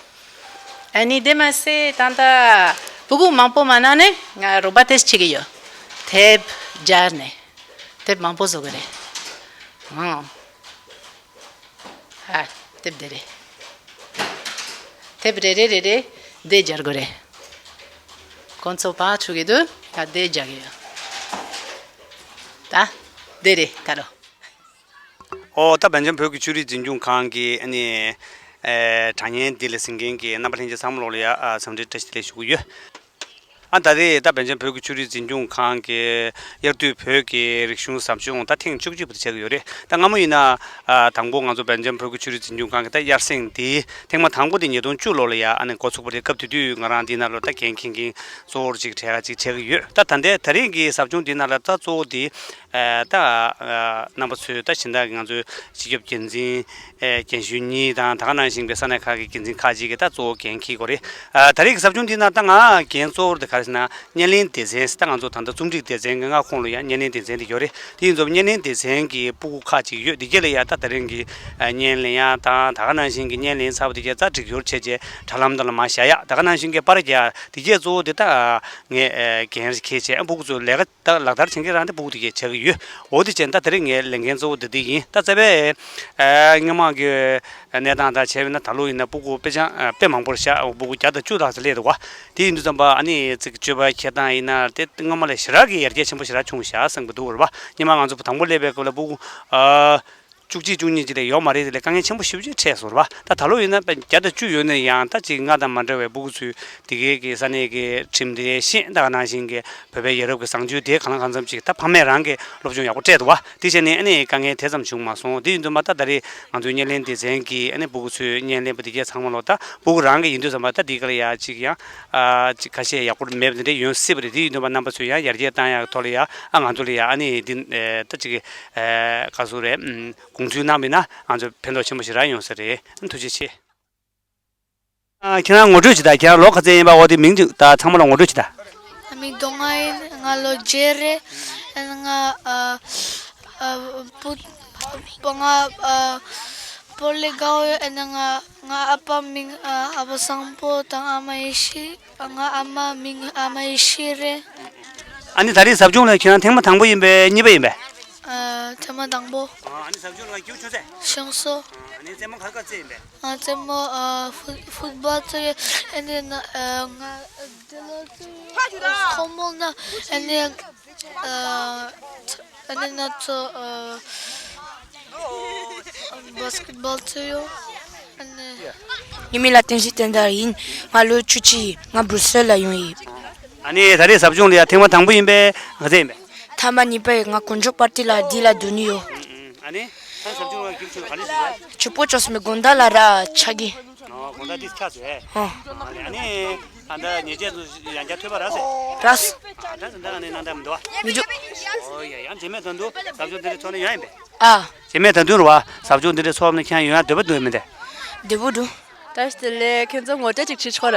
ཨ་ནི་དེ་མ་ཟད་ད་ལྟ་སྤུ་གུ་མང་པོ་མ་ན་ནས་ང་རོགས་པ་ཏོག་ཙམ་བྱེད་ཀྱི་ཡོད། དེབ་སྦྱར་ནས་དེབ་མང་པོ་བཟོ་གི་རེད། ཨང་། ཨ་དེབ་དེ་རེད། དེབ་རེ་རེ་རེ་རེ་དེ་སྦྱར་དགོས་རེད། ཁོང་ཚོ་ཕར་ཚུར་གྱི་དུ་ང་དེ་སྦྱར་གྱི་ཡོད། ད་དེ་རེད་ད་ལོ། ཨོ་ད་བན་ཆེན་བོད་ཀྱི་ཆོས་རིག་འཛིན་སྐྱོང་ཁང་གི་ཨ་ནི་ཨེ་དྲ་བརྙན་འདི་ལ་གཟིགས་མཁན་གྱི་རྣམ་པ་ལྷན་རྒྱས་ཚང་མ་ལོག་ལ་ཡ་ཨ་འཚམས་འདྲི་བཀྲ་ཤིས་བདེ་ལེགས་ཞུ་གི་ཡོད། ཨ་ད་རེས་ད་སྦེལ་ཇམ་བོད་ཀྱི་ཆོས་རིག་འཛིན་སྐྱོང་ཁང་གི་དབྱར་དུས་བོད་ཀྱི་རིག་གཞུང་ཟབ་སྦྱོང་ད་ཐེངས་བཅུ་གཅིག་པ་དེ་བྱེད་ཀྱི་ཡོད་རེད། ད་སྔ་མོ་ཡིན་ན་ཨ་དང་པོ་ང་ཚོ་སྦེལ་ཇམ་བོད་ཀྱི་ཆོས་རིག་འཛིན་སྐྱོང་ཁང་གི་ད་དབྱར་གསེང་འདི་ཐེངས་མ་དང་པོ་དེ་ཉིས་སྟོང་བཅུ་ལོ་ལ་ཡ་ཨ་ནི་འགོ་ཚུགས་པ་རེད། སྐབས་དེ་དུས་ང་རང་འདི་ནང་ལོ་ད་འགན་འཁྱེར་མཁན་གཙོ་བོར་ཅིག་གྲས་ཀ་ཅིག་བྱེད་ཀྱི་ཡོད། ད་ད་ལྟའི་ད་རིང་གི་ཟབ་སྦྱོང་འདི་ནང་ལ་ད་གཙོ་བོ་དེ་ཨ་ད་ཨ་རྣམ་པ་ཚོས་ད་སྦྱིན་བདག་གི་ང་ཚོའི་སྤྱི་ཁྱབ་འགན་འཛིན་ཨེ་རྒན་གཞོན་གཉིས་དང་ད་ག་ནང་བཞིན་པའི་ས་གནས་ཁག་གི་འགན་འཛིན་ཁག་ཅིག་གིས་ད་གཙོ་བོ་འགན་འཁྱེར་དགོས་རེད། ཨ་ད་རེས་ཀྱི་ཟབ་སྦྱོང་འདི་ནང་ད་ང་འགན་གཙོ་བོར་དེ་ག་རེ་ཟེར་ན་བརྙན་ལེན་སྡེ་ཚན་ཟེར། ད་ང་ཚོ་ད་ལྟ་རྩོམ་སྒྲིག་སྡེ་ཚན་གྱི་མངའ་ཁོངས་ལ་ཡང་བརྙན་ལེན་སྡེ་ཚན་དེ་ཡོད་རེད། དེ་ཡིན་ཙང་བརྙན་ལེན་སྡེ་ཚན་གྱི་སྤུ་གུ་ཁག་ཅིག་ཡོད། དེ་གྱད་ལ་ཡང་ད་ད་རིང་གི་ཨ་བརྙན་ལེན་ཡག་དང་ད་ག་ནང་བཞིན་གྱི་བརྙན་ལེན་ཚར་བ་དེ་གྱད་རྩ་སྒྲིག་སྦྱོར་བྱས་རྗེས་དྲ་ལམ་དུ་ལ་མར་བཞག་ཡག་ད་ག་ནང་བཞིན་གྱི་པར་རྒྱག་དེ་གྱད་གཙོ་བོ་དེ་ད་ངས་ཨ་འགན་འཁྱེར་བྱས་ཨ་སྤུ་གུ་ཚོས་ལས་ཀ་ད་ལག་བསྟར་བྱེད་མཁན་རང་དེ་སྤུ་གུ་དེ་གྱད་བྱེད་ཀྱི་ཡོད། འོ་དེ་བྱས་ད་ད་རེས་ངའི་ལས་འགན་གཙོ་བོ་དེ་དེ་ཡིན། ད་རྩ་བའི་ཨ་སྔོན་མ་གི་གནས་སྟངས་དང་བྱས་པ་ཡིན་ན་ད་ལོ་ཡིན་ན་སྤུ་གུ་དཔེ་ཆ་ཨ་དཔེ་མང་པོ་རེད་ཤག་སྤུ་གུ་བརྒྱ་དང་བཅུ་ལྷག་ཙམ་སླེབས་འདུག་བ། དེ་ཡིན་དུས་ཙམ་པ་ཨ་ནི་ཅིག་སྤྱོད་པ་འཁྱེར་སྟངས་ཡིན་ན་དེ་སྔོན་མ་ལས་ཞེ་དྲག་གི་ཡར་རྒྱས་ཆེན་པོ་ཞེ་དྲག་བྱུང་ཤག་བསམ་གྱི་འདུག་རེད་བ། སྔོན་མ་ང་ཚོ་དང་པོ་སླེབས་པའི་སྐབས་ལ་སྤུ་གུ་ཨ་བཅུ་གཅིག་བཅུ་གཉིས་ཅིག་ལས་ཡོད་མ་རེད། དེ་ལས་དཀའ་ངལ་ཆེན་པོ་ཞེ་པོ་ཅིག་འཕྲད་སོང་རེད་བ། ད་ད་ལོ་ཡིན་ན་དཔེ་བརྒྱ་དང་བཅུ་ཡོད་ན་ཡང་ད་ཅིག་སྔར་དང་མ་འདྲ་བའི་སྤུ་གུ་ཚོས་དེ་གའི་གི་ས་གནས་ཀྱི་ཁྲིམས་དེ་ཤེས། ད་ག་ནང་བཞིན་གྱི་བོད་པའི་ཡ་རབས་ཀྱི་བཟང་སྤྱོད་དེ་གང་ལ་གང་འཚམ་ཅིག་ད་ཕ་མས་རང་གི་སློབ་སྦྱོང་ཡག་པོ་སྤྲད་འདུག་བ། དེ་བྱས་ནས་ཨ་ནི་དཀའ་ངལ་དེ་ཙམ་བྱུང་མ་སོང་། དེ་ཡིན་དུས་མ་ད་ད་རེས་ང་ཚོའི་བརྙན་ལེན་སྡེ་ཚན་གྱིས་ཨ་ནི་སྤུ་གུ་ཚོའི་བརྙན་ལེན་པ་དེ་གའི་ཚང་མ་ལོ་ད་སྤུ་གུ་རང་གི་ཡིན་དུས་ཙམ་པ་ད་འདི་ག་ལ་ཡ་ཅིག་ཡང་ཨ་ཅིག་ཁ་ཤས་ཡག་པོ་མེད་པ་འདི་འདྲ་ཡོང་སྲིད་པ་རེད། དེ་ཡིན་དུས་མ་རྣམ་པ་ཚོས་ཡང་ཡར་རྒྱས་བཏང་ཡག་ཐོག་ལ་ཡ་ཨ་ང་ཚོ་ལ་ཡ་ཨ་ནི་འདི་ཨེ་ད་ཅིག་ཨེ་ག་ཟེར་རེད། ཨུམ། དགོངས་ཚུལ་གནང་བ་ཡིན་ན་ང་ཚོ་ཕན་ཐོགས་ཆེན་པོ་ཞེ་དྲག་ཡོང་ས་རེད། ཐུགས་རྗེ་ཆེ། ཨ། ཁྱེད་རང་ངོ་སྤྲོད་བྱེད་དང་། ཁྱེད་རང་ལོ་ག་ཚོད་ཡིན་པ། འོ་དེ་མིང་དང་ཚང་མ་ལ་ངོ་སྤྲོད་བྱེད་དང་། ང་མིང་སྡོང་ལྔ་ཡིན། ང་ལོ་བརྒྱད་རེད། ཨ་ནི་ང་ཨ་ཨ་བུ་བུ་ང་ཨ་སྤོ་ལོ་དགའ་བོ་ཡོད། ཨ་ནི་ང་ང་ཨ་ཕ་མིང་ཨ་ཨ་ཕ་བཟང་པོ་དང་ཨ་མ་ཡེ་ཤེས། ང་ཨ་མ་མིང་ཨ་མ་ཡེ་ཤེས་རེད། ཨ་ནི་ད་རེས་ཟབ་སྦྱོང་ལ་ཁྱེད་རང་ཐེངས་མ་དང་པོ་ཡིན་པས་གཉིས་པ་ཡིན་པས། ཨ་ཐེངས་མ་དང་པོ། ཨ་ནི་ཟབ་སྦྱོང་ལ་རྒྱུགས་ཆོག་ཚེ། ཤོང་སོ། ཨ་ནི་རྩེད་མོ་ག་རེ་ག་རེ་རྩེས་ཡིན་པས། ང་རྩེད་མོ་ཨ་ཧྥུ་ཧྥུ་ཊི་བོལ་རྩེ་ཡོད། ཨ་ནི་ན་ཨ་ང་དེ་ལ་རྩེ་ཡོད། ཁོ་མོ་ན་ཨ་ནི་ཨ་ཨ་ནི་ན་ཚོ་ཨ་བྷ་སི་ཀེ་ཊི་བོལ་རྩེ་ཡོད། ཨ་ནི། ངའི་མིང་ལ་བསྟན་འཛིན་བསྟན་དར་ཡིན། ང་ལོ་བཅུ་གཅིག་ཡིན། ང་སྦྲུ་སེལ་ལ་ཡོང་ཡིན། ཨ་ནི་ད་རེས་ཟབ་སྦྱོང་ལ་ཡ་ཐེངས་མ་དང་པོ་ཡིན་པས། ག་ཚོད་ཡིན་པས། ཐ་མ་གཉིས་པ་ཡིན། ང་དཀོན་མཆོག་དཔལ་སྒྲོན་ལགས་འདི་ལ་འགྲོ་ནི་ཡོད། ཨ་ནི་ད་ཟབ་སྦྱོང་ལ་རྒྱུགས་ཆོག་ག་རེ་ཞིག་རེད། ཇོ་བོ་ཅོས་མི་དགོང་དག་ལ་ར་ཆག་གི། ཨོ་དགོང་དག་འདི་ཆག་ཟེར། ཨོ། ཨ་ནི་ཨ་ནི་ད་ལྟ་ཉེས་ཆད་ཚོ་ཡང་བསྐྱར་ཐོབ་པ་རག་ཟེར། རག་སོང་། ཨ་ད་ད་ལྟ་ཨ་ནི་སྣང་དག་མི་འདུག་བ། མི་འདུག་ཨོ་ཡ་ཡང་རྗེས་མའི་དོན་དུ་ཟབ་སྦྱོང་འདི་འདྲ་ཚོགས་ན་ཡོང་ཡིན་པས། ཨ། རྗེས་མའི་ད་དུང་རུ་བ་ཟབ་སྦྱོང་འདི་འདྲ་ཚོགས་ན་ཁྱེད་ཡོང་ཡ་འདོད་པ་འདུག་མི་འདུག་འདོད་པ་འདུག་བཀྲ་ཤིས་བདེ་ལེགས། ཁྱེད་ཚོ་ངོ་སྤྲོད་ཅིག་བྱེད་ཆོག་ར།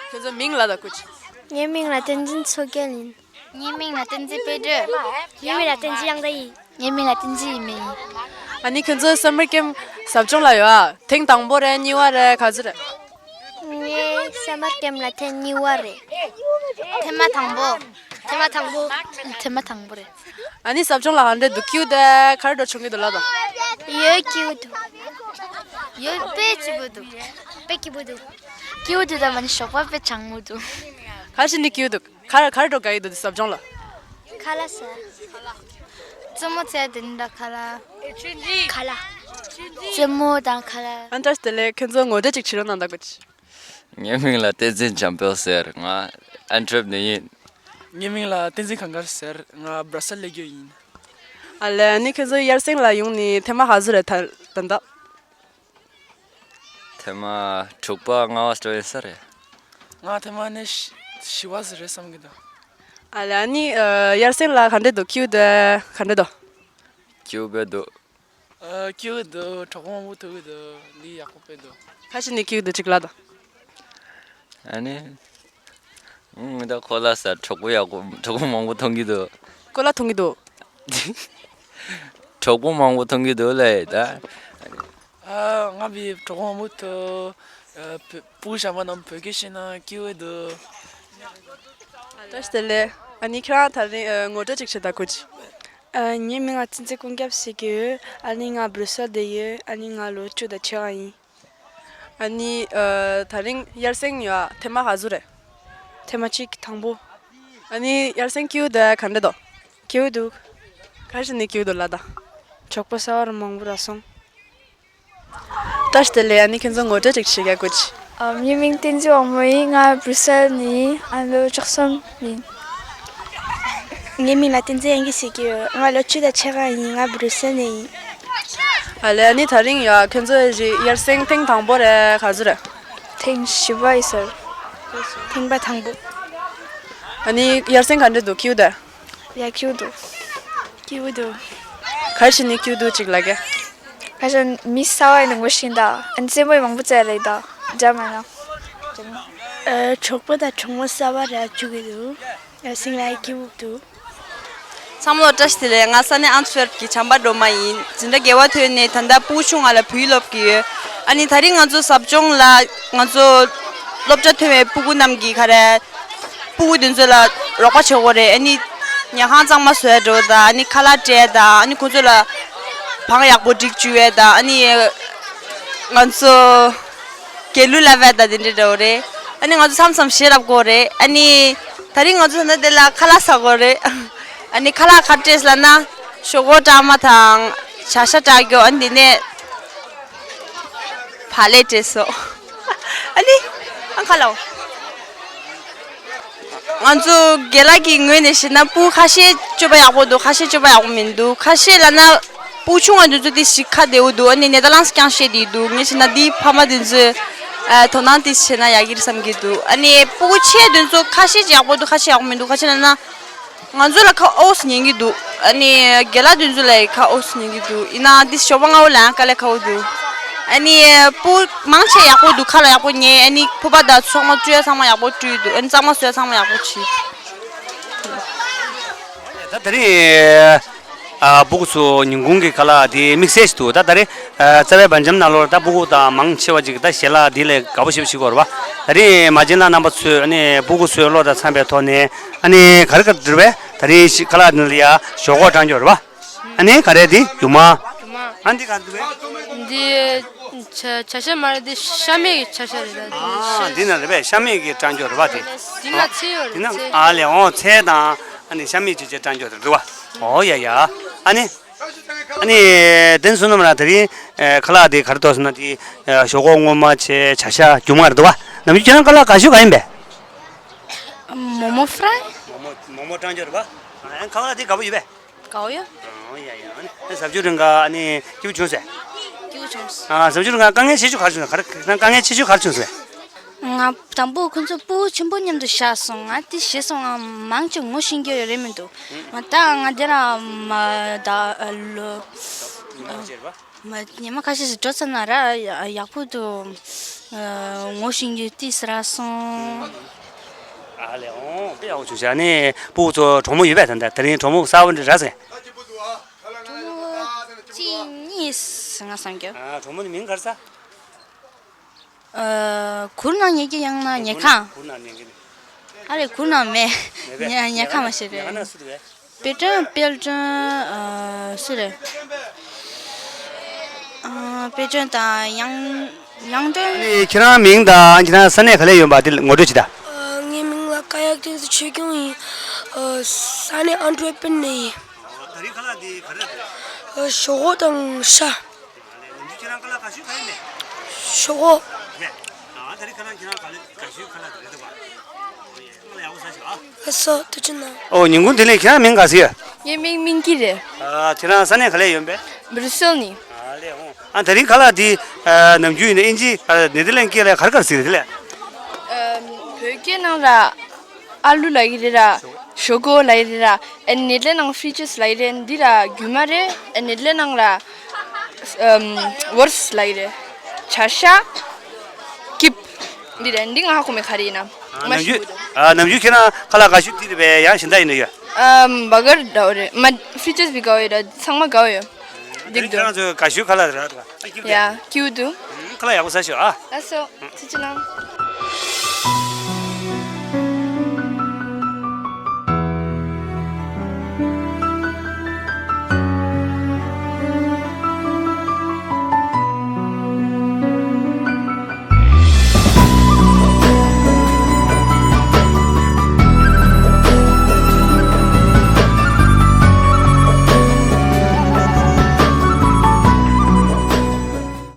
ཁྱེད་ཚོ་མིང་ལབ་དང་སྐུ་མཁྱེན། ངའི་མིང་ལ་བསྟན་འཛིན་མཚོ་རྒྱལ་ཡིན། ངའི་མིང་ལ་བསྟན་འཛིན་དཔལ་སྒྲོན། ངའི་མིང་ལ་བསྟན་འཛིན་དབྱངས་ཟླ་ཡིན། ངའི་མིང་ལ་བསྟན་འཛིན་ཡེ་མེ་ཡིན། ཨ་ནི་ཁྱེད་ཚོ་སམ་མར་ཀེམ་ཟབ་སྦྱོང་ལ་ཡོད་ཨ། ཐེངས་དང་པོ་རེད། གཉིས་པ་རེད། ག་ཚོད་རེད། ངའི་སམ་མར་ཀེམ་ལ་ཐེངས་གཉིས་པ་རེད། ཐེངས་མ་དང་པོ། ཐེངས་མ་དང་པོ། ཐེངས་མ་དང་པོ་རེད། ཨ་ནི་ཟབ་སྦྱོང་ལ་ག་འདྲ་འདུག་སྐྱིད་པོ་འདུག་ག་རེ་འདྲ་བྱུང་གི་འདུག་ལབ་དང་། ཡོད་སྐྱིད་པོ་འདུག་ཡོད་དཔེ་སྐྱིད་པོ་འདུག་དཔེ་སྐྱིད་པོ་འདུག་སྐྱིད་པོ་འདུག་དང་མ་ནི་ཞོགས་པ་དཔེ་གྲང་མོ་འདུག་ག་རེ་བྱས་ནས་སྐྱིད་པོ་འདུག་ག་རེ་ག་རེ་འདྲ་དགའ་ཡི་འདུག་ཟབ་སྦྱོང་ལ། ཁ་ལག་ཟ། རྩེད་མོ་རྩེ་དེ་འདྲ་ཁ་ལག་ཁ་ལག་རྩེད་མོ་དང་ཁ་ལག་ཨ་བཀྲ་ཤིས་བདེ་ལེགས། ཁྱེད་ཚོ་ངོ་སྤྲོད་ཅིག་བྱེད་རོགས་གནང་དང་། ངའི་མིང་ལ་བསྟན་འཛིན་འཇམ་དཔལ་ཟེར། ང་ཨན་ཊི་ཝེར་པ་ནས་ཡིན། ངའི་མིང་ལ་བསྟན་འཛིན་གངས་དཀར་ཟེར། ང་སྦྲ་སེལ་སླེབས་རྒྱུ་ཡིན། ཨ་ལས། ཨ་ནི་ཁྱེད་ཚོ་དབྱར་གསེང་ལ་ཡོང་ནས་ཐེངས་མ་ག་ཚོད་རེད་ད་ད་ལྟ། ཐེངས་མ་དྲུག་པ་ལྔ་པ་ཙམ་ཡིན་ས་རེད། ང་ཐེངས་མ་ནི་བཞི་བཞི་པ་ཙམ་རེད་བསམ་གྱི་འདུག་ཨ་ལས། ཨ་ནི་ཨ་དབྱར་གསེང་ལ་ག་འདྲ་འདུག་སྐྱིད་པོ་འདུག་ག་འདྲ་འདུག་སྐྱིད་པོ་དཔེ་འདུག་ཨ་སྐྱིད་པོ་འདུག་གྲོགས་པོ་མང་པོ་ཐུག་གི་འདུག་འདི་ཡག་པོ་དཔེ་འདུག་ག་རེ་བྱས་ནས་སྐྱིད་པོ་འདུག་ཅིག་ལབ་དང་། ཨ་ནི། ཨང་། ད་ཁོ་ལ་ས་གྲོགས་པོ་ཡག་པོ་གྲོགས་པོ་མང་པོ་མཐོང་གི་འདུག་ཁོ་ལ་མཐོང་གི་འདུག་གྲོགས་པོ་མང་པོ་མཐོང་གི་འདུག་ལབ་ད། ཨ། ང་བི་གྲོགས་པོ་མང་པོ་ཐུག་ཨ། བུ་བུ་གཞན་པ་རྣམས་བོད་སྐད་བཤད་ན་སྐྱིད་པོ་འདུག་བཀྲ་ཤིས་བདེ་ལེགས། ཨ་ནི་ཁྱེད་རང་ད་རིང་ཨ་ངོ་སྤྲོད་ཅིག་བྱེད་དང་ཁུ་ཅི། ཨ། ངའི་མིང་ལ་བསྟན་འཛིན་ཀུན་ཁྱབ་ཟེར་གྱི་ཡོད། ཨ་ནི་ང་སྦྲུ་སེལ་དུ་ཡོད། ཨ་ནི་ང་ལོ་བཅུ་དང་ཕྱེད་ཀ་ཡིན། ཨ་ནི་ཨ། ད་རིང་དབྱར་གསེང་ཡོད་ཨ། ཐེངས་མ་ག་ཚོད་རེད། ཐེངས་མ་གཅིག་དང་པོ། ཨ་ནི་དབྱར་གསེང་སྐྱིད་པོ་འདུག་ག་འདྲ་འདུག་སྐྱིད་པོ་འདུག་ག་རེ་བྱས་ནས་སྐྱིད་པོ་འདུག་ལབ་དང་། གྲོགས་པོ་གསར་པ་མང་པོ་རག་སོང་། བཀྲ་ཤིས་བདེ་ལེགས། ཨ་ནི་ཁྱེད་ཚོ་ངོ་སྤྲོད་ཅིག་བྱེད་དགོས་ཀྱི། ཨ། ངའི་མིང་བསྟན་འཛིན་དབང་མོ་ཡིན། ང་སྦྲུ་སེལ་ནས་ཡིན། ཨ། ལོ་བཅུ་གསུམ་ཡིན། ངའི་མིང་ལ་བསྟན་འཛིན་དབྱངས་སྐྱིད་ཟེར་གྱི་ཡོད། ང་ལོ་བཅུ་དང་ཕྱེད་ཀ་ཡིན། ང་སྦྲུ་སེལ་ནས་ཡིན། ཨ་ལས། ཨ་ནི་དེ་རིང་ཡ་ཁྱོད་ཚོའི་ཡར་སེང་ཐེངས་དང་པོ་རེད། ག་ཚོད་རེད། ཐེངས་བཞི་པ་ཡིན་ཟེར། ཐེངས་པ་དང་པོ། ཨ་ནི་ཡར་སེང་ག་འདྲ་འདུག་སྐྱིད་པོ་འདུག་ཡ། སྐྱིད་པོ་འདུག་སྐྱིད་པོ་འདུག་ག་རེ་བྱས་ནས་སྐྱིད་པོ་འདུག་ཅིག་ལབ་གས། ཁ་ཤས་མི་གསར་པ་ཡིན་ན་ངོ་ཤེས་ད། ཨ་ནི་རྩེད་མོ་མང་པོ་རྩེས་རེད་ད། འདྲ་མ་ན། ཨ། གྲོགས་པོ་དང་གྲོགས་མོ་གསར་པ་རག་བཅུག་གི་འདུག་ཡར་སེང་ལ་སྐྱིད་པོ་འདུག་ཚང་མ་ལ་བཀྲ་ཤིས་བདེ་ལེགས། ང་ས་གནས་ཨན་ཊི་ཝེར་པན་གྱི་བྱམས་པ་སྒྲོལ་མ་ཡིན། འཛིན་གྲྭ་བརྒྱད་པ་ཐོན་ནས་ད་ལྟ་སྤུ་གུ་ཆུང་བ་ལ་བོད་ཡིག་སློབ་ཀྱི་ཡོད། ཨ་ནི་དེ་རིང་ང་ཚོ་ཟབ་སྦྱོང་ལ་ང་ཚོ་སློབ་གྲྭ་ཐོན་པའི་སྤུ་གུ་རྣམས་ཀྱིས་ག་རེ། སྤུ་གུ་དེ་ཚོ་ལ་རོགས་པ་བྱེད་དགོས་རེད། ཨ་ནི་ཉལ་ཁང་གཙང་མ་བཟོ་ཡ་འགྲོ་དང་། ཨ་ནི་ཁ་ལག་སྤྲད་དང་། ཨ་ནི་ཁོ་ཚོ་ལ་བང་ཡག་པོ་སྒྲིག་བཅུག་ཡ་དང་། ཨ་ནི་ང་ཚོ་དགེ་ལུགས་བསླབ་ཡ་དང་དེ་འདྲ་འགྲོ་རེད། ཨ་ནི་ང་ཚོ་མཚམས་མཚམས་གཞས་རོལ་དགོས་རེད། ཨ་ནི་དེ་རིང་ང་ཚོ་ད་ལྟ་དེ་ལ་ཁ་ལག་ཟ་དགོས་རེད། ཨ་ནི་ཁ་ལག་ག་རེ་སྤྲད་ལབ་ན་ཞོག་ཁོག་སྦྲང་མ་དང་བྱ་ཤ་སྦྲང་སྐྱོ། ཨ་ནི་དེ་ནས་བག་ལེབ་སྤྲད་སོང་། ཨ་ནི་ཨ་ཁ་ལག་ང་ཚོ་རྒན་ལགས་ཀྱི་ངོས་ནས་བཤད་ན་སྤུ་གུ་ཁ་ཤས་སྤྱོད་པ་ཡག་པོ་འདུག་ཁ་ཤས་སྤྱོད་པ་ཡག་པོ་མི་འདུག་ཁ་ཤས་ལབ་ན་སྤུ་གུ་ཆུང་བ་དེ་ཚོ་དེ་ཞིག་ཁ་བདེ་པོ་འདུག་ཨ་ནི་ནེ་དར་ལན་སི་རྐྱང་བཤད་བསྡད་འདུག་ངས་བཤད་ན་དེའི་ཕ་མ་དེ་ཚོས་ཨ་དོ་སྣང་དེ་བྱས་ན་ཡག་གི་རེད་བསམ་གྱི་འདུག་ཨ་ནི་སྤུ་གུ་ཆེ་དེ་ཚོ་ཁ་ཤས་ཀྱིས་ཡག་པོ་འདུག་ཁ་ཤས་ཡག་པོ་མི་འདུག་ཁ་ཤས་ལབ་ན། ང་ཚོ་ལ་ཁ་འོག་སུ་ཉན་གྱི་འདུག་ཨ་ནི་རྒན་ལགས་དེ་ཚོ་ལ་ཁ་འོག་སུ་ཉན་གྱི་འདུག་ཡིན་ནའང་འདི་ཞོགས་པ་སྔ་པོ་ལངས་དཀའ་ལས་ཁག་པོ་འདུག་ཨ་ནི་སྤུ་མང་ཆེ་ཡག་པོ་འདུག་ཁ་ལག་ཡག་པོ་ཉོས། ཨ་ནི་ཕོར་པ་དང་ཚོགས་མ་བཀྲུ་ཡ་ཚང་མ་ཡག་པོ་བཀྲུས་འདུག་ཨ་ནི་གཙང་མ་བཟོ་ཡ་ཚང་མ་ཡག་པོ་བྱས། ད་དེ་རིང་ཨ་སྤུ་གུ་ཚོ་ཉིན་གུང་གི་ཁ་ལག་དེ་དམིགས་བསལ་ཞིག་འདུག་ད་ད་རེས་ཨ་རྩ་བའི་བར་འཆམ་ནང་ལོགས་ད་སྤུ་གུ་དང་མང་ཆེ་བ་ཅིག་ད་ཞལ་ལག་དེ་ལས་དགའ་པོ་ཞེ་པོ་ཞིག་གོ་རེད་པ། ད་རེས་མ་བྱན་ལགས་རྣམ་པ་ཚོས་ཨ་ནི་སྤུ་གུ་ཚོའི་བློ་དང་འཚམ་པའི་ཐོག་ནས་ཨ་ནི་ག་རེ་ག་རེ་བསྡུར་བས། ད་རེས་ཤི་ཁ་ལག་འདི་ལ་ཡ་ཞོག་ཁོག་སྦྲང་སྐྱོ་རེད་པ། ཨ་ནི་ག་རེ་དེ་རྒྱུ་མ། རྒྱུ་མ། ཨ་འདི་ག་རེ་འདུག་བས། འདི་བྱ་བྱ་ཤ་མ་རེད། འདི་ཤ་མེད་ཀྱི་བྱ་ཤ་རེད་ད། འདི་ཨ་ཤ། འདི་ན་རེད་པས། ཤ་མེད་ཀྱི་སྦྲང་སྐྱོ་རེད་པ་དེ། འདི་ན་ཚལ་ཡོད་འདི་རེད། ན་ཚལ། ཨ་ལས། འོ་ཚལ་དང་ཨ་ནི་ཤ་མེད་ཅིག་བྱས་སྦྲང་སྐྱོ་དེ་འདུག་བ། འོ་ཡ་ཡ། ཨ་ནི། ཨ་ནི། བསྟན་བསོད་ནམས་ལགས་དེ་རིང་ཨ་ཁ་ལག་དེ་ག་རེ་འདུག་ཟེར་ན་དེ་ཨ་ཞོག་ཁོག་སྔོན་མ་བྱས། བྱ་ཤ་རྒྱུ་མ་རེད་འདུག་བ། ནམ་རྒྱུན་ཁྱེད་རང་ཁ་ལག་དགའ་ཤོས་ག་ཡིན་པས། མོག་མོག་ཧྥ་རའི། མོག་མོག་མོག་མོག་སྦྲང་སྐྱོ་རེད་པ། ཨ་ཁ་ལག་དེ་དགའ་པོ་ཡོད་པས། དགའ་པོ་ཡོད། ཨོ་ཡ་ཡ། ཨ་ནི་ཟབ་སྦྱོང་རིང་ག་ཨ་ནི་སྐྱིད་པོ་བྱུང་ཟེར། སྐྱིད་པོ་བྱུང་། ཨ་ཟབ་སྦྱོང་རིང་ག་དཀའ་ངལ་ཆེ་ཤོས་ག་རེ་བྱུང་ཟེར། ག་རེ་དཀའ་ངལ་ཆེ་ཤོས་ག་རེ་བྱུང་ཟེར། ང་དང་པོ་ཁོ་ཚོ་སྤུ་གུ་ཆེན་པོ་མཉམ་དུ་བཞག་སོང་། ང་དེ་བྱས་སོང་། ང་མང་ཆེ་ངོ་ཤེས་ཀྱི་ཡོད་རེད་མི་འདུག་ང་ད་ང་དེ་ར་མ་ད་ལོ་ཉི་མ་ཁ་ཤས་ཤིག་འགྲོ་ཚར་ན་ར་ཡག་པོ་འདུག་ངོ་ཤེས་ཀྱི་ཏིས་རག་སོང་། ཨ་ལས། འོང་དཔེ་ཡག་པོ་བྱུང་ཤག་ཨ་ནི་སྤུ་གུ་ཚོ་གྲོགས་མོ་ཡོད་པས། ད་ལྟ་དེ་རིང་གྲོགས་མོ་གསར་པ་འདྲ་རག་སོང་། གྲོགས་མོ་གཅིག་གཉིས་ང་བསམ་རྒྱུ། ཨ་གྲོགས་མོ་ནི་མིང་ག་རེ་ཟེར། ཨ་གུར་ནང་ཉལ་གྱི་ཡང་ན་ཉལ་ཁང་། གུར་ནང་ཉལ་གྱི་ནི། ཨ་རེ་གུར་ནང་མེད། མེད་པས། ཉལ་ཉལ་ཁང་མ་ཤེས་པས། ཉལ་ཁང་ན་སུ་རེད། དཔལ་སྒྲོན། དཔལ་སྒྲོན། ཨ་སུ་རེད། ཨ་དཔལ་སྒྲོན་དང་གཡང་གཡང་སྒྲོན། ཨ་ནི་ཁྱེད་རང་མིང་དང་ཁྱེད་རང་ས་གནས་ག་ལས་ཡོང་པ་དེ་ངོ་སྤྲོད་བྱེད་དང་། ཨ་ངའི་མིང་ལ་ཀ་ཡག་བསྟན་འཛིན་ཆོས་སྐྱོང་ཡིན། ཨ་ས་གནས་ཨན་ཊི་ཝེར་པན་ནས་ཡིན། ད་རིང་ཁ་ལག་འདི་ག་རེ་རེད། ཨ་ཞོག་ཁོག་དང་ཤ། ནམ་རྒྱུན་ཁྱེད་རང་ཁ་ལག་དགའ་ཤོས་ག་རེ་ལས། ཞོག་ཁོག་རེད། ཨ་ད་རིང་ཁ་ལག་ཁྱེད་རང་ག་ལེ་དགའ་ཤོས་ཁ་ལག་དེ་རེད་འདུག་ག་ཨོ་ཡེ། ཁ་ལག་ཡག་པོ་ཟ་ཤོག་ཨ། ལགས་སོ། ཐུགས་རྗེ་གནང་། ཨོ་ཉིན་གུང་བདེ་ལེགས། ཁྱེད་རང་མིང་ག་ཟེར་ཡ། ངའི་མིང་སྨིན་སྐྱིད་རེད། ཨ་ཁྱེད་རང་ས་གནས་ག་ལས་ཡོང་པས། སྦྲུ་སེལ་ནས། ཨ་ལས། ཨོ་ཨ་ད་རིང་ཁ་ལག་འདི་ཨ་ནམ་རྒྱུན་ཡིན་ན་ཨིན་ཇི་ཨ་ནེ་དར་ལེན་སྐད་ལ་ག་རེ་ག་རེ་ཟེར་རེད་ལས། ཨམ་བོད་སྐད་ནང་ལ་ཨ་ལུ་ལབ་ཀྱི་རེད་ར། ཞོག་ཁོག་ལབ་ཀྱི་རེད་ར། ཨ་ནེ་དར་ལེན་ནང་ཕི་རི་ཅེས་ལབ་ཀྱི་རེད། འདི་ར་རྒྱུ་མ་རེད། ཨ་ནེ་དར་ལེན་ནང་ལ་ཨམ་ཝོར་སི་ལབ་ཀྱི་རེད། བྱ་ཤ། ཀིབ། འདི་རེད། འདི་ང་ཧ་གོ་མེད་ག་རེ་ཡིན་ན། ཨ་མ་ནམ་རྒྱུན་ཞུ་གི་འདུག་ཨ་ནམ་རྒྱུན་ཁྱེད་རང་ཁ་ལག་དགའ་ཤོས་འདི་རེད་པས། ཡང་གཞན་དག་ཡིན་ན་ཡོད། ཨམ་བར་གར་འདྲ་བོ་རེད། མ་ཕི་རི་ཅེས་བི་དགའ་བོ་ཡོད་ར། ཚང་མ་དགའ་བོ་ཡོད། འདི་འདུག་ཁྱེད་རང་ཚོའི་དགའ་ཤོས་ཁ་ལག་རེད་ར། ཡ་སྐྱིད་པོ་འདུག་ཁ་ལག་ཡག་པོ་ཟ་ཤོག་ཨ། ལགས་སོ། ཐུགས་རྗེ་གནང་།